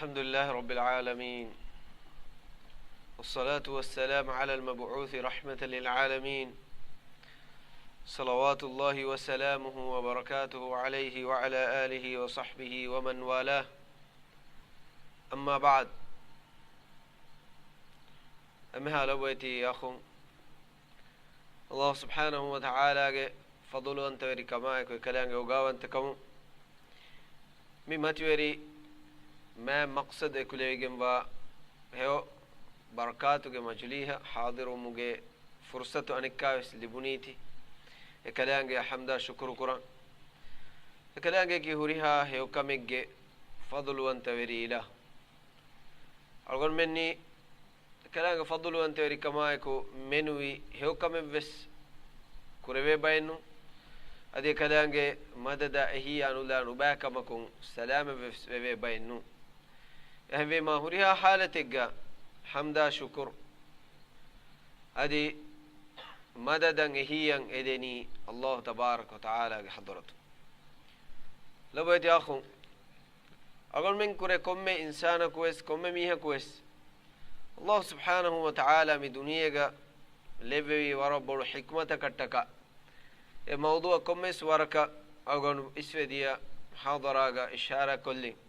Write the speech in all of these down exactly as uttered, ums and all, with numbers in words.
الحمد لله رب العالمين، والصلاة والسلام على المبعوث رحمة للعالمين، صلوات الله وسلامه وبركاته عليه وعلى آله وصحبه ومن والاه. أما بعد. އެންމެހާ ލޮބުވެތި އަޚުން، ﷲ ސުބްޙާނަހޫ ވަތަޢާލާގެ ފަޟުލުވަންތަވެރިކަމާއެކު އެކަލާނގެ އޮގާވަންތަކަމުން މި މަތިވެރި މާތް މަޤްޞަދު އެކުލެވިގެންވާ ހެޔޮ ބަރަކާތުގެ މަޖުލީހަށް ޙާޟިރުވުމުގެ ފުރުޞަތު އަނެއްކާވެސް ލިބުނީތީ، އެކަލާނގެ ޙަމްދާ ޝުކުރު ކުރަން. އެކަލާނގެއަކީ ހުރިހާ ހެޔޮކަމެއްގެ ފަޟުލުވަންތަވެރި އިލާހު. އަޅުގަނޑުމެންނީ އެކަލާނގެ ފަޟުލުވަންތަވެރިކަމާއެކު މެނުވީ ހެޔޮކަމެއްވެސް ކުރެވޭ ބައެއް ނޫން. އަދި އެކަލާނގެ މަދަދަށް އެހީއާ ނުލާ ނުބައިކަމަކުން ސަލާމަތްވެސް ވެވޭ ބައެއް ނޫން. އެހެންވީމާ، ހުރިހާ ޙާލަތެއްގަ ޙަމްދާ ޝުކުރު އަދި މަދަދަށް އެހީއަށް އެދެނީ ﷲ ތަބާރަކަ ވަތަޢާލާގެ ޙަޟްރަތު. ލޮބުވެތި އަޚުން، އަޅުގަނޑުމެން ކުރެ ކޮންމެ އިންސާނަކުވެސް، ކޮންމެ މީހަކުވެސް، ﷲ ސުބްޙާނަހޫ ވަތަޢާލާ މި ދުނިޔޭގަ ލެއްވެވީ ވަރަށް ބޮޑު ޙިކްމަތަކަށްޓަކާ. އެ މައުޟޫޢަށް ކޮންމެވެސް ވަރަކަށް އަޅުގަނޑު އިސްވެދިޔަ މުޙާޟަރާގަ އިޝާރާތް ކޮށްލިން.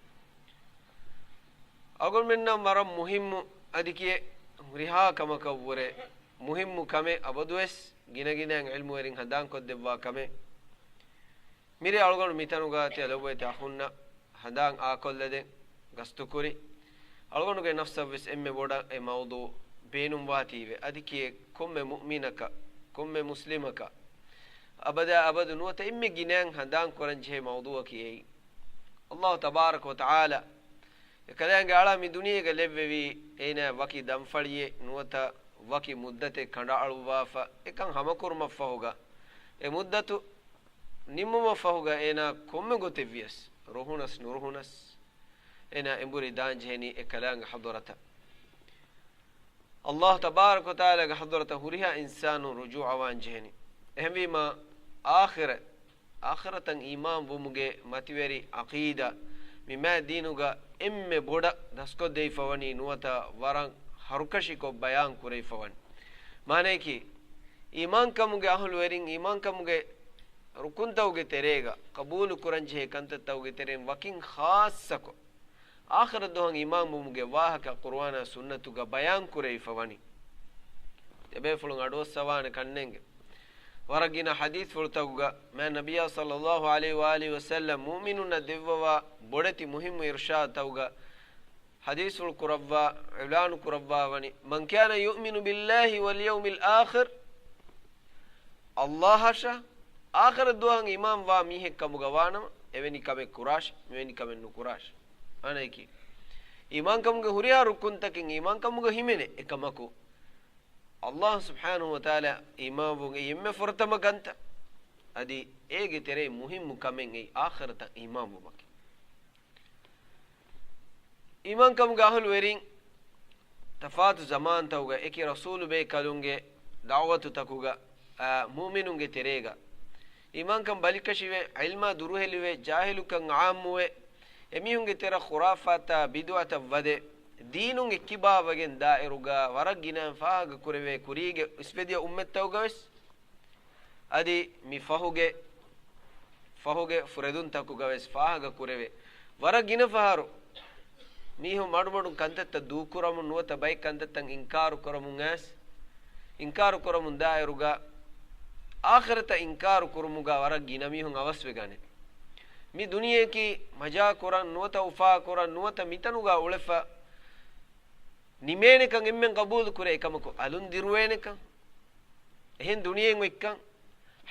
އަޅުގަނޑުމެންނަށް ވަރަށް މުހިއްމު، އަދި ކިއެއް ހުރިހާ ކަމަކަށްވުރެ މުހިއްމު ކަމެއް، އަބަދުވެސް ގިނަގިނައިން ޢިލްމުވެރިން ހަނދާންކޮށްދެއްވާ ކަމެއް. މިރޭ އަޅުގަނޑު މިތަނުގަ ތިޔަ ލޮބުވެތި އަޚުންނަށް ހަނދާން އާކޮށްލަދޭން ގަސްތުކުރި. އަޅުގަނޑުގެ ނަފްސަށްވެސް އެންމެ ބޮޑަށް އެ މައުޟޫޢު ބޭނުންވާތީވެ. އަދި ކިއެއް ކޮންމެ މުއުމިނަކަށް، ކޮންމެ މުސްލިމަކަށް އަބަދާ އަބަދު ނުވަތަ އެންމެ ގިނައިން ހަނދާން ކުރަންޖެހޭ މައުޟޫޢަކީ އެއީ. ﷲ ތަބާރަކަ ވަތަޢާލާ އެކަލާނގެ އަޅާ މި ދުނިޔޭގަ ލެއްވެވީ، އޭނާ ވަކި ދަންފަޅިއެއް ނުވަތަ ވަކި މުއްދަތެއް ކަނޑައަޅުއްވާފަ، އެކަން ހަމަކުރުމަށްފަހުގަ، އެ މުއްދަތު ނިންމުމަށްފަހުގަ އޭނާ ކޮންމެ ގޮތެއްވިޔަސް، ރުހުނަސް ނުރުހުނަސް، އޭނާ އެނބުރި ދާންޖެހެނީ އެ ކަލާނގެ ޙަޟްރަތަށް. ﷲ ތަބާރަކަ ވަތަޢާލާގެ ޙަޟްރަތަށް ހުރިހާ އިންސާނުން ރުޖޫޢަވާން ޖެހެނީ. އެހެންވީމާ، އާޚިރަތް، އާޚިރަތަށް އީމާންވުމުގެ މަތިވެރި ޢަޤީދާ، މި މާތް ދީނުގަ އެންމެ ބޮޑަށް ދަސްކޮށްދެވިފަވަނީ ނުވަތަ ވަރަށް ހަރުކަށިކޮށް ބަޔާން ކުރެވިފަވަނީ. މާނަޔަކީ، އީމާންކަމުގެ އަހުލުވެރިން އީމާންކަމުގެ ރުކުންތަކުގެ ތެރޭގަ، ޤަބޫލު ކުރަންޖެހޭ ކަންތައްތަކުގެ ތެރެއިން ވަކިން ޚާއްޞަކޮށް، އާޚިރަތް ދުވަހަށް އީމާންވުމުގެ ވާހަކަ ޤުރުއާނާ ސުންނަތުގަ ބަޔާން ކުރެވިފަވަނީ. އެބޭފުޅުން އަޑުއައްސަވާނެ ކަންނޭނގެ. ވަރަށް ގިނަ ޙަދީޘްފުޅުތަކުގަ، މާތް ނަބިއްޔާ ޞައްލައްލާހު ޢަލައިހި ވައާލިހި ވަސައްލަމް މުއުމިނުންނަށް ދެއްވަވާ ބޮޑެތި މުހިއްމު އިރުޝާދުތަކުގަ، ޙަދީޘްފުޅު ކުރައްވާ، އިޢުލާނު ކުރައްވާ ވަނީ، "من كان يؤمن بالله واليوم الآخر" ﷲ އަށާ އާޚިރަތް ދުވަހަށް އީމާންވާ މީހެއް ކަމުގަ ވާނަމަ، އެވެނި ކަމެއް ކުރާށި، މިވެނި ކަމެއް ނުކުރާށި. އާނައަކީ، އީމާންކަމުގެ ހުރިހާ ރުކުންތަކެއް އީމާންކަމުގަ ހިމެނޭ. އެކަމަކު، ﷲ ސުބްޙާނަހޫ ވަތަޢާލާ އީމާންވުން އެއީ އެންމެ ފުރަތަމަ ކަންތައް. އަދި އޭގެ ތެރޭ މުހިއްމު ކަމެއް އެއީ އާޚިރަތަށް އީމާންވުމަކީ. އީމާންކަމުގެ އަހުލުވެރިން ތަފާތު ޒަމާންތަކުގަ އެކި ރަސޫލުބޭކަލުންގެ ދަޢުވަތުތަކުގަ، އާ، މުއުމިނުންގެ ތެރޭގަ އީމާންކަން ބަލިކަށިވެ، ޢިލްމާ ދުރުހެލިވެ، ޖާހިލުކަން ޢާއްމުވެ، އެމީހުންގެ ތެރަށް ޚުރާފާތާ ބިދުޢަތަށް ވަދެ، ދީނުން އެއްކިބާވެގެން ދާއިރުގަ ވަރަށް ގިނައިން ފާހަގަކުރެވޭ ކުރީގެ އިސްވެދިޔަ އުއްމަތްތަކުގަވެސް، އަދި މި ފަހުގެ، ފަހުގެ ފުރެދުންތަކުގަވެސް ފާހަގަކުރެވޭ. ވަރަށް ގިނަ ފަހަރު މީހުން މަޑުމަޑުން ކަންތައްތައް ދޫކުރަމުން ނުވަތަ ބައެއް ކަންތައްތައް އިންކާރު ކުރަމުން އައިސް، އިންކާރު ކުރަމުން ދާއިރުގަ، އާޚިރަތަށް އިންކާރު ކުރުމުގަ ވަރަށް ގިނަ މީހުން އަވަސްވެގަނެ. މި ދުނިޔެއަކީ މަޖާ ކުރަން ނުވަތަ އުފާ ކުރަން ނުވަތަ މިތަނުގަ އުޅެފަ ނިމޭނެކަން އެންމެން ޤަބޫލު ކުރޭ އެކަމަކު، އަލުން ދިރުވޭނެކަން، އެހެން ދުނިޔެއިން އޮތްކަން،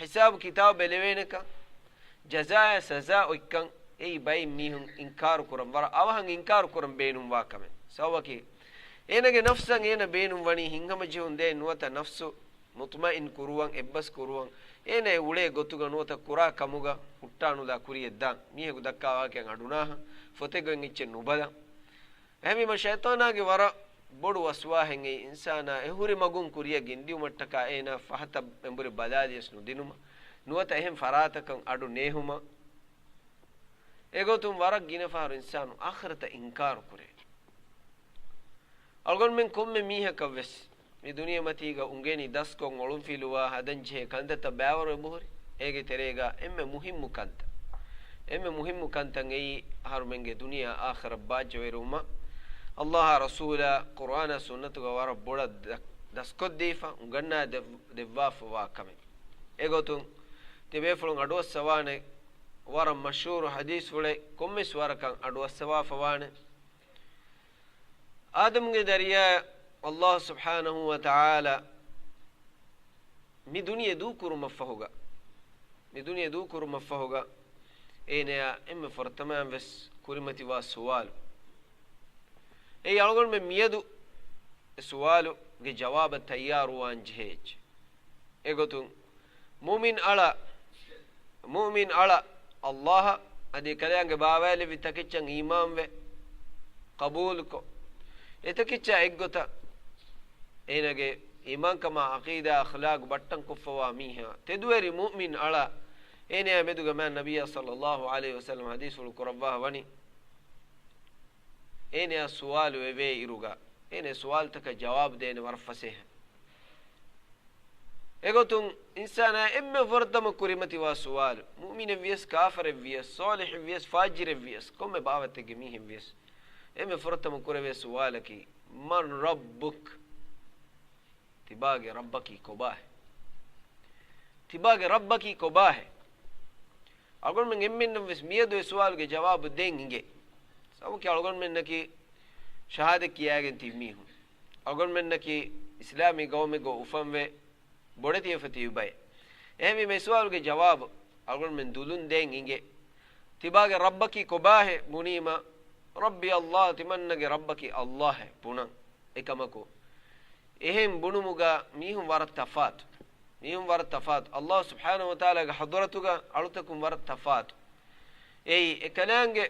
ހިސާބު ކިތާބު ބެލެވޭނެކަން، ޖަޒާއާ ސަޒާ އޮތްކަން، އެއީ ބައެއް މީހުން އިންކާރު ކުރަން، ވަރަށް އަވަހަށް އިންކާރު ކުރަން ބޭނުންވާ ކަމެއް. ސަބަބަކީ، އޭނަގެ ނަފްސަށް އޭނަ ބޭނުން ވަނީ ހިތްހަމަޖެހުން ދޭން ނުވަތަ ނަފްސު މުޠްމައިން ކުރުވަން، އެއްބަސް ކުރުވަން، އޭނަ އެ އުޅޭ ގޮތުގަ ނުވަތަ ކުރާ ކަމުގަ ހުއްޓާނުލާ ކުރިޔަށް ދާން. މީހަކު ދައްކާ ވާހަކައިން އަޑުނާހަ، ފޮތެއްގައި އެއްޗެއް ނުބަލަން. އެހެންވީމަ، ޝައިޠާނާގެ ވަރަށް ބޮޑު ވަސްވާހެއް އެއީ އިންސާނާ އެ ހުރި މަގުން ކުރިޔަށް ގެންދިއުމަށްޓަކާ އޭނާ ފަހަތަށް އެނބުރި ބަލާލިޔަސް ނުދިނުމަށް، ނުވަތަ އެހެން ފަރާތަކަށް އަޑު ނޭހުމަށް. އެގޮތުން ވަރަށް ގިނަ ފަހަރު އިންސާނު އާޚިރަތަށް އިންކާރު ކުރޭ. އަޅުގަނޑުމެން ކޮންމެ މީހަކަށް ވެސް މި ދުނިޔެމަތީގަ އުނގެނި ދަސްކޮށް އޮޅުންފިލުވާ ހަދަންޖެހޭ ކަންތައްތައް ބައިވަރު އެބަހުރި. އޭގެ ތެރޭގަ އެންމެ މުހިއްމު ކަންތައް، އެންމެ މުހިއްމު ކަންތައް އެއީ އަހަރުމެންގެ ދުނިޔެ އާޚިރަތް ބާއްޖަވެރިވުމަށް އައްލާހާ ރަސޫލާ ޤުރްއާނާ ސުންނަތުގަ ވަރަށް ބޮޑަށް ދަ-، ދަސްކޮށްދީފަ އުނގަންނާ ދެއް-، ދެއްވާފަވާ ކަމެއް. އެގޮތުން ތިބޭފުޅުން އަޑުއައްސަވާނެ ވަރަށް މަޝްހޫރު ޙަދީޘްފުޅެއް ކޮންމެސް ވަރަކަށް އަޑުއައްސަވާފަވާނެ. އާދަމުގެ ދަރިޔާ އައްލާހު ސުބްޙާނަހޫ ވަތަޢާލާ މި ދުނިޔެ ދޫކުރުމަށްފަހުގަ، މި ދުނިޔެ ދޫކުރުމަށްފަހުގަ އޭނަޔާ އެންމެ ފުރަތަމައިން ވެސް ކުރިމަތިވާ ސުވާލު. އެއީ އަޅުގަނޑުމެން މިއަދު އެ ސުވާލުގެ ޖަވާބަށް ތައްޔާރުވާން ޖެހޭ އެއްޗެއް. އެގޮތުން މުއުމިން އަޅާ، މުއުމިން އަޅާ އައްލާހަށް އަދި އެކަލާނގެ ބާވައިލެއްވި ތަކެއްޗަށް އީމާންވެ، ޤަބޫލުކޮށް، އެތަކެއްޗާ އެއްގޮތަށް އޭނަގެ އީމާންކަމާ އަޤީދާ އަޚްލާޤު ބައްޓަންކޮށްފަވާ މީހާ، ތެދުވެރި މުއުމިން އަޅާ، އޭނަޔާ މެދުގަ މާތް ނަބިއްޔާ ޞައްލައްލާހު ޢަލައިހި ވަސައްލަމަ ޙަދީޘްފުޅު ކުރައްވާ ވަނީ، އޭނަޔާ ސުވާލު އެވޭ އިރުގަ، އޭނަ ސުވާލުތަކަށް ޖަވާބު ދޭނެ ވަރަށް ފަސޭހަ. އެގޮތުން އިންސާނާ އެންމެ ފުރަތަމަ ކުރިމަތިވާ ސުވާލު، މުއުމިނެއްވިޔަސް، ކާފަރެއްވިޔަސް، ޞާލިޙެއްވިޔަސް، ފާޖިރެއްވިޔަސް، ކޮންމެ ބާވަތެއްގެ މީހެއްވިޔަސް، އެންމެ ފުރަތަމަ ކުރެވޭ ސުވާލަކީ، من ربك؟ ތިބާގެ ރައްބަކީ ކޮބާހޭ؟ ތިބާގެ ރައްބަކީ ކޮބާހޭ؟ އަޅުގަނޑުމެން އެންމެންނަށް ވެސް މިއަދު އެ ސުވާލުގެ ޖަވާބު ދޭން އިނގޭ. ސަބަބަކީ އަޅުގަނޑުމެންނަކީ ޝަހާދަތް ކިޔާގެން ތިބި މީހުން. އަޅުގަނޑުމެންނަކީ އިސްލާމީ ގައުމެއްގަ އުފަންވެ، ބޮޑެތިވެފަ ތިބި ބައެއް. އެހެންވީމަ އެ ސުވާލުގެ ޖަވާބު އަޅުގަނޑުމެން ދުލުން ދޭން އިނގޭ. ތިބާގެ ރައްބަކީ ކޮބާހޭ ބުނީމަ، ރައްބީ އައްލާހު، ތިމަންނަގެ ރައްބަކީ އައްލާހޭ ބުނަން. އެކަމަކު، އެހެން ބުނުމުގަ މީހުން ވަރަށް ތަފާތު. މީހުން ވަރަށް ތަފާތު. އައްލާހު ސުބްޙާނަހު ވަތަޢާލާގެ ޙަޟްރަތުގަ އަޅުތަކުން ވަރަށް ތަފާތު. އެއީ، އެކަލާނގެ،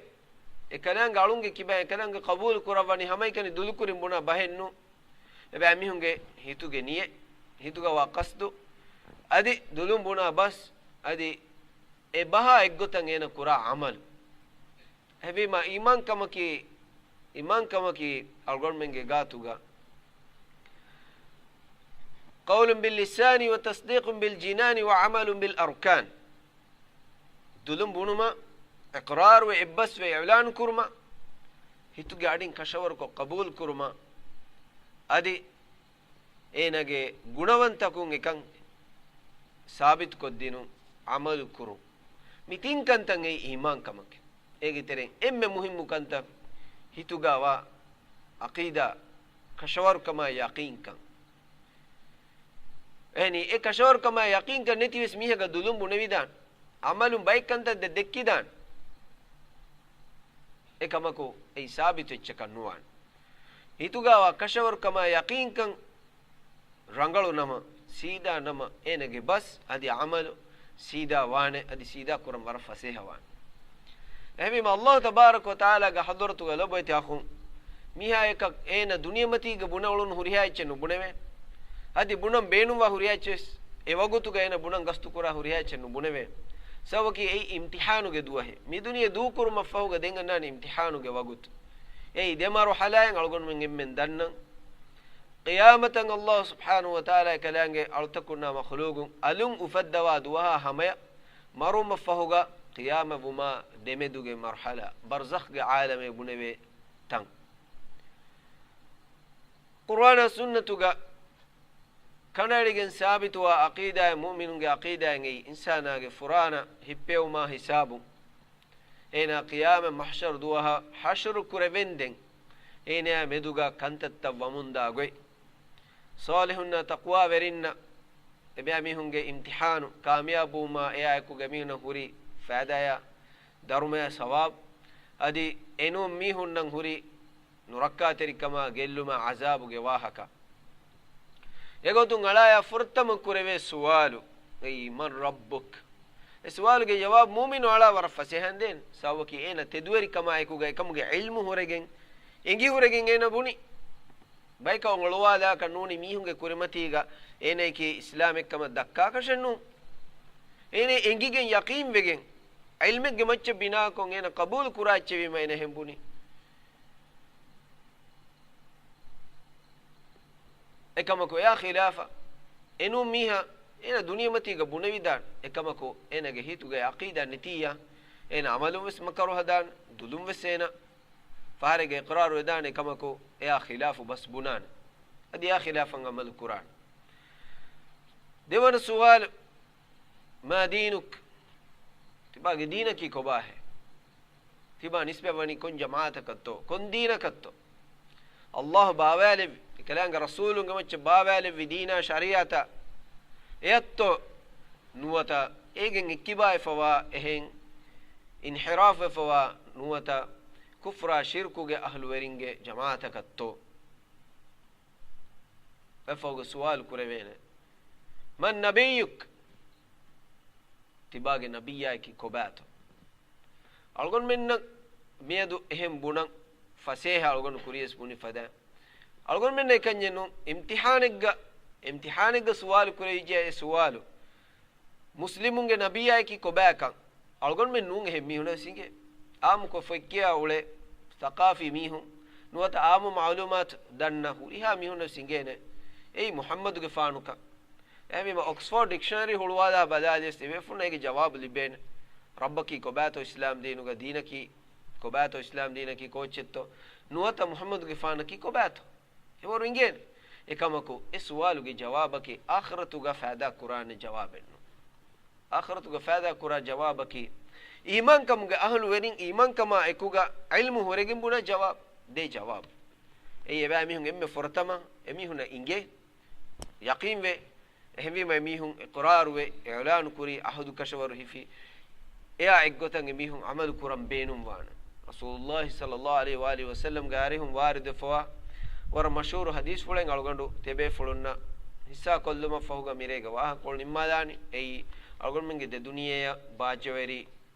އެކަލާނގެ އަޅުންގެ ކިބައިން އެކަލާނގެ ޤަބޫލު ކުރައްވަނީ ހަމައެކަނި ދުލުކުރިން ބުނާ ބަހެއްނު. އެބައިމީހުންގެ ހިތުގެ ނިޔަތް، ހިތުގަވާ ޤަޞްދު، އަދި ދުލުން ބުނާ ބަސް، އަދި އެ ބަހާ އެއްގޮތަށް އޭނަ ކުރާ ޢަމަލު. އެހެންވީމަ، އީމާންކަމަކީ، އީމާންކަމަކީ އަޅުގަނޑުމެންގެ ގާތުގަ، قول باللسان وتصديق بالجنان وعمل بالأركان. ދުލުން ބުނުމަށް، އިޤްރާރުވެ، އެއްބަސްވެ، އިޢުލާން ކުރުމަށް، ހިތުގެ އަޑިން ކަށަވަރުކޮށް ޤަބޫލު ކުރުމަށް، އަދި އޭނަގެ ގުނަވަންތަކުން އެކަން ސާބިތުކޮށްދިނުން، ޢަމަލު ކުރުން. މި ތިން ކަންތައް އެއީ އީމާންކަމަކީ. އޭގެ ތެރެއިން އެންމެ މުހިއްމު ކަންތައް ހިތުގަވާ ޢަޤީދާ، ކަށަވަރުކަމާ ޔަޤީންކަން. އެހެނީ، އެ ކަށަވަރުކަމާ ޔަޤީންކަން ނެތިވެސް މީހަކަށް ދުލުން ބުނެވިދާނެ. ޢަމަލުން ބައެއް ކަންތައް ދެ-، ދެއްކިދާނެ. އެކަމަކު އެއީ ސާބިތު އެއްޗަކަށް ނުވާނެ. ހިތުގަވާ ކަށަވަރުކަމާ ޔަޤީންކަން ރަނގަޅު ނަމަ، ސީދާ ނަމަ، އޭނަގެ ބަސް އަދި ޢަމަލު ސީދާ ވާނެ، އަދި ސީދާ ކުރަން ވަރަށް ފަސޭހަ ވާނެ. އެހެންވީމަ، އައްލާހު ތަބާރަކަ ވަ ތަޢާލާގެ ޙަޟްރަތުގަ ލޮބުވެތި އަޚުން، މީހާއަކަށް އޭނަ ދުނިޔެމަތީގަ ބުނެ އުޅުނު ހުރިހާ އެއްޗެއް ނުބުނެވޭ. އަދި ބުނަން ބޭނުންވާ ހުރިހާ އެއްޗެއް ވެސް އެ ވަގުތުގަ އޭނަ ބުނަން ގަސްތުކުރާ ހުރިހާ އެއްޗެއް ނުބުނެވޭ. ސަބަބަކީ އެއީ އިމްތިޙާނުގެ ދުވަހެއް. މި ދުނިޔެ ދޫކުރުމަށްފަހުގަ ދެން އަންނާނީ އިމްތިޙާނުގެ ވަގުތު. އެއީ ދެ މަރުޙަލާއެއް އަޅުގަނޑުމެން އެންމެން ދަންނަން. ޤިޔާމަތަށް އައްލާހު ސުބްޙާނަހު ވަ ތަޢާލާ އެކަލާނގެ އަޅުތަކުންނާ މަޚްލޫޤުން އަލުން އުފައްދަވާ ދުވަހާ ހަމަޔަށް މަރުވުމަށްފަހުގަ ޤިޔާމަތްވުމާ ދެމެދުގެ މަރުޙަލާ، ބަރްޒަޚްގެ ޢާލަމޭ ބުނެވޭ ތަން. ޤުރްއާނާ ސުންނަތުގަ ކަނޑައެޅިގެން ސާބިތުވާ ޢަޤީދާއެއް، މުއުމިނުންގެ ޢަޤީދާއެއް އެއީ، އިންސާނާގެ ފުރާނަ ހިއްޕެވުމާ ހިސާބުން އޭނާ ޤިޔާމަތް މަޙްޝަރު ދުވަހަށް ޙަޝްރު ކުރެވެންދެން، އޭނާ މެދުގަ ކަންތައްތައް ވަމުންދާ ގޮތް، ޞާލިޙުންނާ ތަޤްވާވެރިންނަށް އެބައިމީހުންގެ އިމްތިޙާނު ކާމިޔާބުވުމާ، އެއާއެކު އެމީހުންނަށް ހުރި ފައިދާޔާ ދަރުމަޔާ ސަވާބު، އަދި އެނޫން މީހުންނަށް ހުރި ނުރައްކާތެރިކަމާ ގެއްލުމާ ޢަޒާބުގެ ވާހަކަ. އެގޮތުން އަޅާޔާ ފުރަތަމަ ކުރެވޭ ސުވާލު އެއީ، من ربك؟ އެ ސުވާލުގެ ޖަވާބު މުއުމިނު އަޅާ ވަރަށް ފަސޭހައިން ދޭނެ. ސަބަބަކީ އޭނަ ތެދުވެރިކަމާއެކުގަ އެކަމުގެ ޢިލްމު ހުރެގެން، އެނގި ހުރެގެން އޭނަ ބުނި. ބަޔަކަށް އޮނގޮޅުވާލާކަށް ނޫނީ މީހުންގެ ކުރިމަތީގަ އޭނައަކީ އިސްލާމެއްކަމަށް ދައްކާކަށެއް ނޫން. އޭނަ އެނގިގެން ޔަޤީންވެގެން ޢިލްމެއްގެ މައްޗަށް ބިނާކޮށް އޭނަ ޤަބޫލު ކުރާ އެއްޗެވީމަ އޭނަ އެހެން ބުނީ. އެކަމަކު އެއާ ޚިލާފަށް އެނޫން މީހާ އޭނަ ދުނިޔެމަތީގަ ބުނެވިދާނެ. އެކަމަކު އޭނަގެ ހިތުގައި ޢަޤީދާ ނެތިއްޔާ، އޭނަ ޢަމަލުން ވެސް މަކަރު ހަދާނެ، ދުލުން ވެސް އޭނަ ފަހަރެއްގަ އިޤްރާރު ވެދާނެ. އެކަމަކު އެއާ ޚިލާފު ބަސް ބުނާނެ. އަދި އެއާ ޚިލާފަށް ޢަމަލު ކުރާނެ. ދެވަނަ ސުވާލު، ما دينك؟ ތިބާގެ ދީނަކީ ކޮބާހޭ؟ ތިބާ ނިސްބަތްވަނީ ކޮން ޖަމާޢަތަކަށްތޯ؟ ކޮން ދީނަކަށްތޯ؟ ﷲ ބާވާލެއްވި، އެކަލާނގެ ރަސޫލުންގެ މައްޗަށް ބާވާލެއްވި ދީނާ ޝަރީޢަތާ އެއަށްތޯ؟ ނުވަތަ އޭގެން އެއްކިބާވެފަވާ އެހެން އިންޙިރާފްވެފަވާ ނުވަތަ ކުފްރާ ޝިރްކުގެ އަހުލުވެރިންގެ ޖަމާޢަތަކަށްތޯ؟ އެއަށްފަހުގަ ސުވާލު ކުރެވޭނެ، من نبيك؟ ތިބާގެ ނަބިއްޔާއަކީ ކޮބާތޯ؟ އަޅުގަނޑުމެންނަށް މިއަދު އެހެން ބުނަން ފަސޭހަ، އަޅުގަނޑު ކުރިޔަސް ބުނި ފަދަ. އަޅުގަނޑުމެންނަށް އެކަންޏެއް ނޫން، އިމްތިޙާނެއްގަ، އިމްތިޙާނެއްގަ ސުވާލު ކުރެވިއްޖެ އެ ސުވާލު. މުސްލިމުންގެ ނަބިއްޔާއަކީ ކޮބާކަން އަޅުގަނޑުމެން ނޫން އެހެން މީހުނަށް ވެސް އިނގޭ. އާއްމުކޮށް ފޮތްކިޔާ އުޅޭ ސަޤާފީ މީހުން، ނުވަތަ އާއްމު މަޢުލޫމާތު ދަންނަ ހުރިހާ މީހުންނަށް ވެސް އިނގޭނެ އެއީ މުޙައްމަދުގެފާނުކަން. އެހެންވީމަ އޮކްސްފޯޑް ޑިކްޝަނަރީ ހުޅުވާލާ ބަލާލިޔަސް އެބޭފުޅުންނަށް އޭގެ ޖަވާބު ލިބޭނެ. ރައްބަކީ ކޮބާތޯ؟ އިސްލާމް ދީނުގަ ދީނަކީ ކޮބާތޯ؟ އިސްލާމް ދީނަކީ ކޯއްޗެއްތޯ؟ ނުވަތަ މުޙައްމަދުގެފާނަކީ ކޮބާތޯ؟ އެވަރު އިނގޭނެ. އެކަމަކު އެ ސުވާލުގެ ޖަވާބަކީ އާޚިރަތުގަ ފައިދާ ކުރާނެ ޖަވާބެއްނު. އާޚިރަތުގަ ފައިދާ ކުރާ ޖަވާބަކީ، އީމާންކަމުގެ އަހުލުވެރިން އީމާންކަމާ އެކުގަ ޢިލްމު ހުރެގެން ބުނާ ޖަވާބު، ދޭ ޖަވާބު. އެއީ އެބައިމީހުން އެންމެ ފުރަތަމަ އެމީހުންނަށް އިނގޭ، ޔަޤީންވޭ. އެހެންވީމަ އެމީހުން އިޤްރާރުވެ، އިޢުލާނު ކުރި، އަހުދު ކަށަވަރު ހިފި، އެއާ އެއްގޮތަށް އެމީހުން ޢަމަލު ކުރަން ބޭނުންވާނެ. ރަސޫލުﷲ ޞައްލަﷲ ޢަލައިހި ވައާލިހި ވަސައްލަމްގެ އަރިހުން ވާރިދުވެފަވާ ވަރަށް މަޝްހޫރު ޙަދީޘްފުޅެއް އަޅުގަނޑު ތިބޭފުޅުންނަށް ޙިއްޞާކޮށްލުމަށްފަހުގަ މިރޭގެ ވާހަކަކޮޅު ނިންމާލާނީ. އެއީ، އަޅުގަނޑުމެންގެ ދެ ދުނިޔެއަށް ބާއްޖަވެރި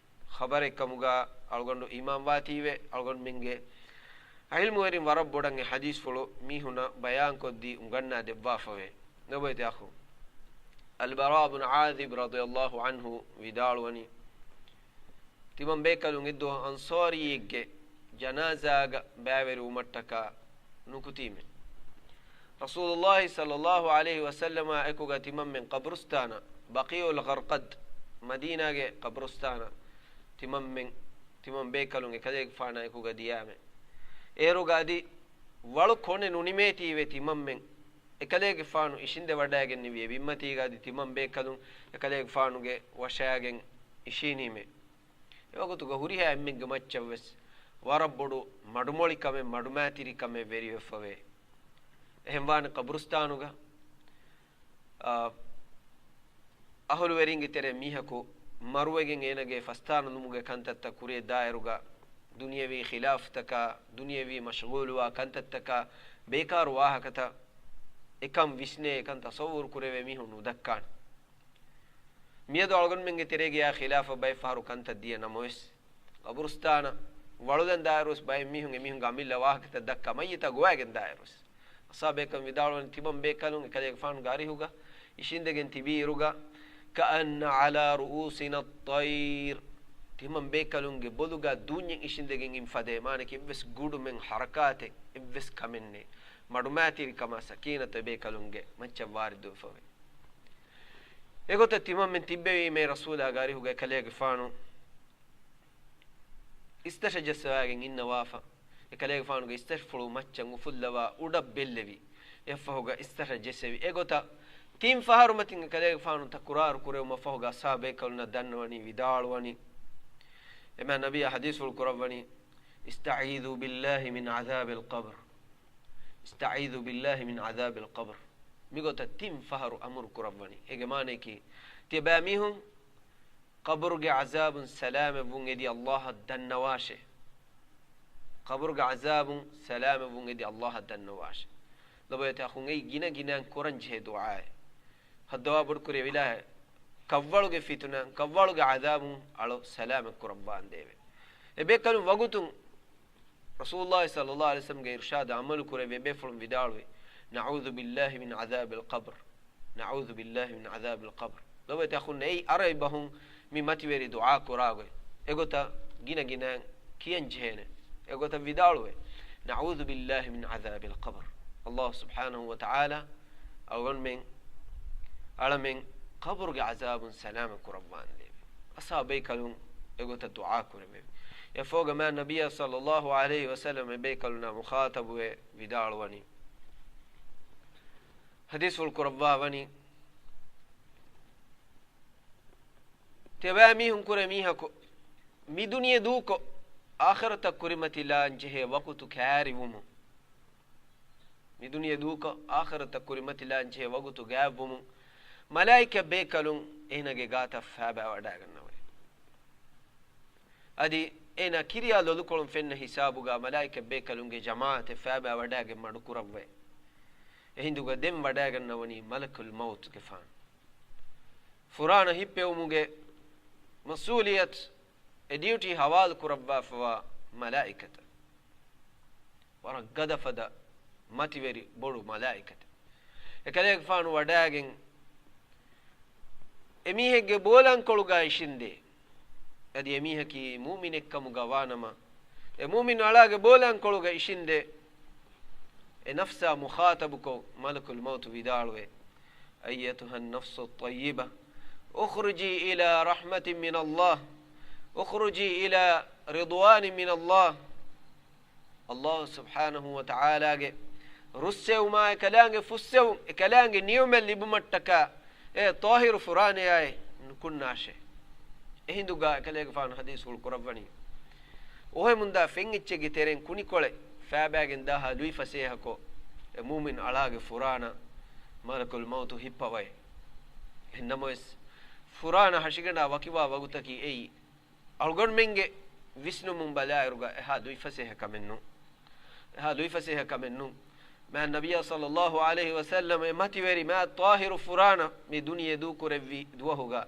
ޚަބަރެއްކަމުގަ އަޅުގަނޑު އީމާންވާތީވެ، އަޅުގަނޑުމެންގެ ޢިލްމުވެރިން ވަރަށް ބޮޑަށް އެ ޙަދީޘްފުޅު މީހުނަށް ބަޔާންކޮށްދީ އުނގަންނާ ދެއްވާފަވޭ. ލޮބުވެތި އަޚު، އަލްބަރާ ބުން ޢާޒިބް ރަޟިޔަﷲ ޢަންހު ވިދާޅުވަނީ، ތިމަން ބޭކަލުން އެއްދުވަހު އަންޞާރީއެއްގެ ޖަނާޒާގަ ބައިވެރިވުމަށްޓަކާ ނުކުތީމޭ. ރަސޫލުﷲ ޞައްލަﷲ ޢަލައިހި ވަސައްލަމާ އެކުގަ ތިމަންމެން ޤަބްރުސްތާނަށް، ބަޤީޢުލް ޣަރްޤަދް، މަދީނާގެ ޤަބްރުސްތާނަށް ތިމަންމެން، ތިމަން ބޭކަލުން އެކަލޭގެފާނާ އެކުގަ ދިޔާމޭ. އޭރުގަ އަދި ވަޅު ކޮނެ ނުނިމޭތީވެ ތިމަންމެން އެކަލޭގެފާނު އިށިނދެވަޑައިގެންނެވި އެ ބިންމަތީގަ އަދި ތިމަން ބޭކަލުން އެކަލޭގެފާނުގެ ވަށައިގެން އިށީނީމޭ. އެވަގުތުގަ ހުރިހާ އެންމެންގެ މައްޗަށްވެސް ވަރަށް ބޮޑު މަޑުމޮޅިކަމެއް، މަޑުމައިތިރިކަމެއް ވެރިވެފަވޭ. އެހެންވާނެ ޤަބުރުސްތާނުގަ، އާ، އަހުލުވެރިންގެ ތެރޭ މީހަކު މަރުވެގެން އޭނަގެ ފަސްތާނަލުމުގެ ކަންތައްތައް ކުރިޔަށް ދާއިރުގަ، ދުނިޔަވީ ޚިލާފުތަކާ، ދުނިޔަވީ މަޝްޣޫލުވާ ކަންތައްތަކާ، ބޭކާރު ވާހަކަތައް، އެކަން ވިސްނޭ، އެކަން ތަޞައްވުރު ކުރެވޭ މީހުން ނުދައްކާނެ. މިއަދު އަޅުގަނޑުމެންގެ ތެރޭގައި އާ ޚިލާފަށް ބައެއް ފަހަރު ކަންތައް ދިޔަ ނަމަވެސް، ޤަބުރުސްތާނަށް ވަޅުލަން ދާއިރުވެސް ބައެއް މީހުން އެމީހުންގެ އަމިއްލަ ވާހަކަތައް ދައްކާ މައްޔިތާ ގޮވައިގެން ދާއިރުވެސް، އަޞްޙާބޭކަން ވިދާޅުވަނީ ތިމަން ބޭކަލުން އެކަލޭގެފާނުގެ އަރިހުގަ އިށިނދެގެން ތިބިއިރުގަ، كأن على رؤوسنا الطير، ތިމަން ބޭކަލުންގެ ބޮލުގަ ދޫންޏެއް އިށިނދެގެން އިން ފަދައިން، މާނަކީ އެއްވެސް ގުޑުމެއް، ޙަރަކާތެއް، އެއްވެސް ކަމެއް ނެތް. މަޑުމައިތިރިކަމާ ސަކީނަތު އެބޭކަލުންގެ މައްޗަށް ވާރިދުވެފަވޭ. އެގޮތަށް ތިމަންމެން ތިއްބެވީމޭ ރަސޫލާގެ އަރިހުގަ އެކަލޭގެފާނު އިސްތަށަށް ޖައްސަވައިގެން އިންނަވާފަ، އެކަލޭގެފާނުގެ އިސްތަށިފުޅު މައްޗަށް އުފުއްލަވާ އުޑަށް ބެއްލެވި. އެއަށްފަހުގަ އިސްތަށަށް ޖެއްސެވި. އެގޮތަށް ތިން ފަހަރު މަތިން އެކަލޭގެފާނު ތަކުރާރު ކުރެވުމަށްފަހުގަ އަޞްޙާބޭކަލުންނަށް ދަންނަވަނީ، ވިދާޅުވަނީ، އެމާ ނަބިއްޔާ ޙަދީޘްފުޅު ކުރައްވަނީ، استعيذوا بالله من عذاب القبر. استعيذوا بالله من عذاب القبر. މިގޮތަށް ތިން ފަހަރު އަމުރު ކުރައްވަނީ. އޭގެ މާނަޔަކީ، ތިޔަބައިމީހުން ޤަބުރުގެ ޢަޛާބުން ސަލާމަތްވުން އެދި ﷲ އަށް ދަންނަވާށޭ. ޤަބުރުގެ ޢަޛާބުން ސަލާމަތްވުން އެދި ﷲ އަށް ދަންނަވާށޭ. ލޮބުވެތި އަޚުން، އެއީ ގިނަ ގިނައިން ކުރަން ޖެހޭ ދުޢާއެއް. ހައްދަވާ ބޮޑުކުރި އެވިލާހެ، ކަށްވަޅުގެ ފިތުނަ، ކަށްވަޅުގެ ޢަޛާބުން އަޅު ސަލާމަތް ކުރައްވާނދޭވެ. އެބޭކަލުން ވަގުތުން ރަސޫލުﷲ ޞައްލަﷲ ޢަލައިހި ވަސައްލަމްގެ އިރުޝާދަށް ޢަމަލު ކުރެވި އެބޭފުޅުން ވިދާޅުވި، نعوذ بالله من عذاب القبر. نعوذ بالله من عذاب القبر. ލޮބުވެތި އަޚުން، އެއީ އަރަބި ބަހުން މި މަތިވެރި ދުޢާ ކުރާ ގޮތް. އެގޮތަށް ގިނަ ގިނައިން ކިޔަން ޖެހޭނެ. އެގޮތަށް ވިދާޅުވޭ، "نعوذ بالله من عذاب القبر." ﷲ ސުބްޙާނަހޫ ވަތަޢާލާ އަޅުގަނޑުމެން، އަޅަމެން ޤަބުރުގެ ޢަޛާބުން ސަލާމަތް ކުރައްވާން ލެއްވި. އަޞްޙާބު ބޭކަލުން އެގޮތަށް ދުޢާ ކުރެވެ. އެފޯގަ މާ ނަބިއްޔާ ޞައްލައްލާހު ޢަލައިހި ވަސައްލަމް އެ ބޭކަލުންނާ މުޚާޠަބުވެ ވިދާޅުވަނީ، ޙަދީޘްފުޅު ކުރައްވާ ވަނީ، ތިޔަބައިމީހުން ކުރެ މީހަކު މި ދުނިޔެ ދޫކޮށް، އާޚިރަތަށް ކުރިމަތިލާން ޖެހޭ ވަގުތު ކައިރިވުމުން، މި ދުނިޔެ ދޫކޮށް، އާޚިރަތަށް ކުރިމަތިލާން ޖެހޭ ވަގުތު ގާތްވުމުން، މަލާއިކަ ބޭކަލުން އޭނަގެ ގާތަށް ފައިބައިވަޑައިގަންނަވައި. އަދި އޭނާ ކިރިޔާ ލޮލުކޮޅުން ފެންނަ ހިސާބުގަ މަލާއިކަ ބޭކަލުންގެ ޖަމާޢަތެއް ފައިބައިވަޑައިގެން މަޑުކުރައްވައި. އެހިނދުގަ ދެން ވަޑައިގަންނަވަނީ މަލަކުލް މައުތުގެފާނު. ފުރާނަ ހިއްޕެވުމުގެ މަސްއޫލިއްޔަތު އެ ޑިއުޓީ ހަވާލު ކުރައްވާފަވާ މަލާއިކަތަށް. ވަރަށް ގަދަފަދަ މަތިވެރި ބޮޑު މަލާއިކަތެއް. އެކަލޭގެފާނު ވަޑައިގެން އެމީހެއްގެ ބޯލަންކޮޅުގަ އިށިންދޭ. އަދި އެމީހަކީ މުއުމިނެއްކަމުގަ ވާނަމަ، އެ މުއުމިން އަޅާގެ ބޯލަންކޮޅުގަ އިށިންދޭ. އެ ނަފްސާ މުޚާޠަބުކޮށް މަލަކުލް މައުތު ވިދާޅުވޭ، أيتها النفس الطيبة، اخرجي إلى رحمة من الله، اخرجي إلى رضوان من الله. ﷲ ސުބްޙާނަހޫ ވަތަޢާލާގެ ރުއްސެވުމާ، އެކަލާނގެ ފުއްސެވުން، އެކަލާނގެ ނިޢުމަތް ލިބުމަށްޓަކާ، އޭ ޠާހިރު ފުރާނަޔާއޭ ނުކުންނާށޭ. އެހިނދުގަ އެކަލޭގެފާނު ޙަދީޘްފުޅު ކުރައްވަނީ، އޮހެމުންދާ ފެން އެއްޗެއްގެ ތެރެއިން ކުނިކޮޅެއް ފައިބައިގެން ދާހާ ލުއިފަސޭހަކޮށް، އެ މުއުމިން އަޅާގެ ފުރާނަ މަލަކުލް މައުތު ހިއްޕަވައި. އެހެންނަމަވެސް، ފުރާނަ ހަށިގަނޑާ ވަކިވާ ވަގުތަކީ އެއީ، އަޅުގަނޑުމެންގެ ވިސްނުމުން ބަލާއިރުގަ އެހާ ލުއިފަސޭހަ ކަމެއް ނޫން. އެހާ ލުއިފަސޭހަ ކަމެއް ނޫން. މާތް ނަބިއްޔާ ޞައްލައްލާހު ޢަލައިހި ވަސައްލަމް އެ މަތިވެރި މާތް ޠާހިރު ފުރާނަ މި ދުނިޔެ ދޫކުރެއްވި ދުވަހުގަ،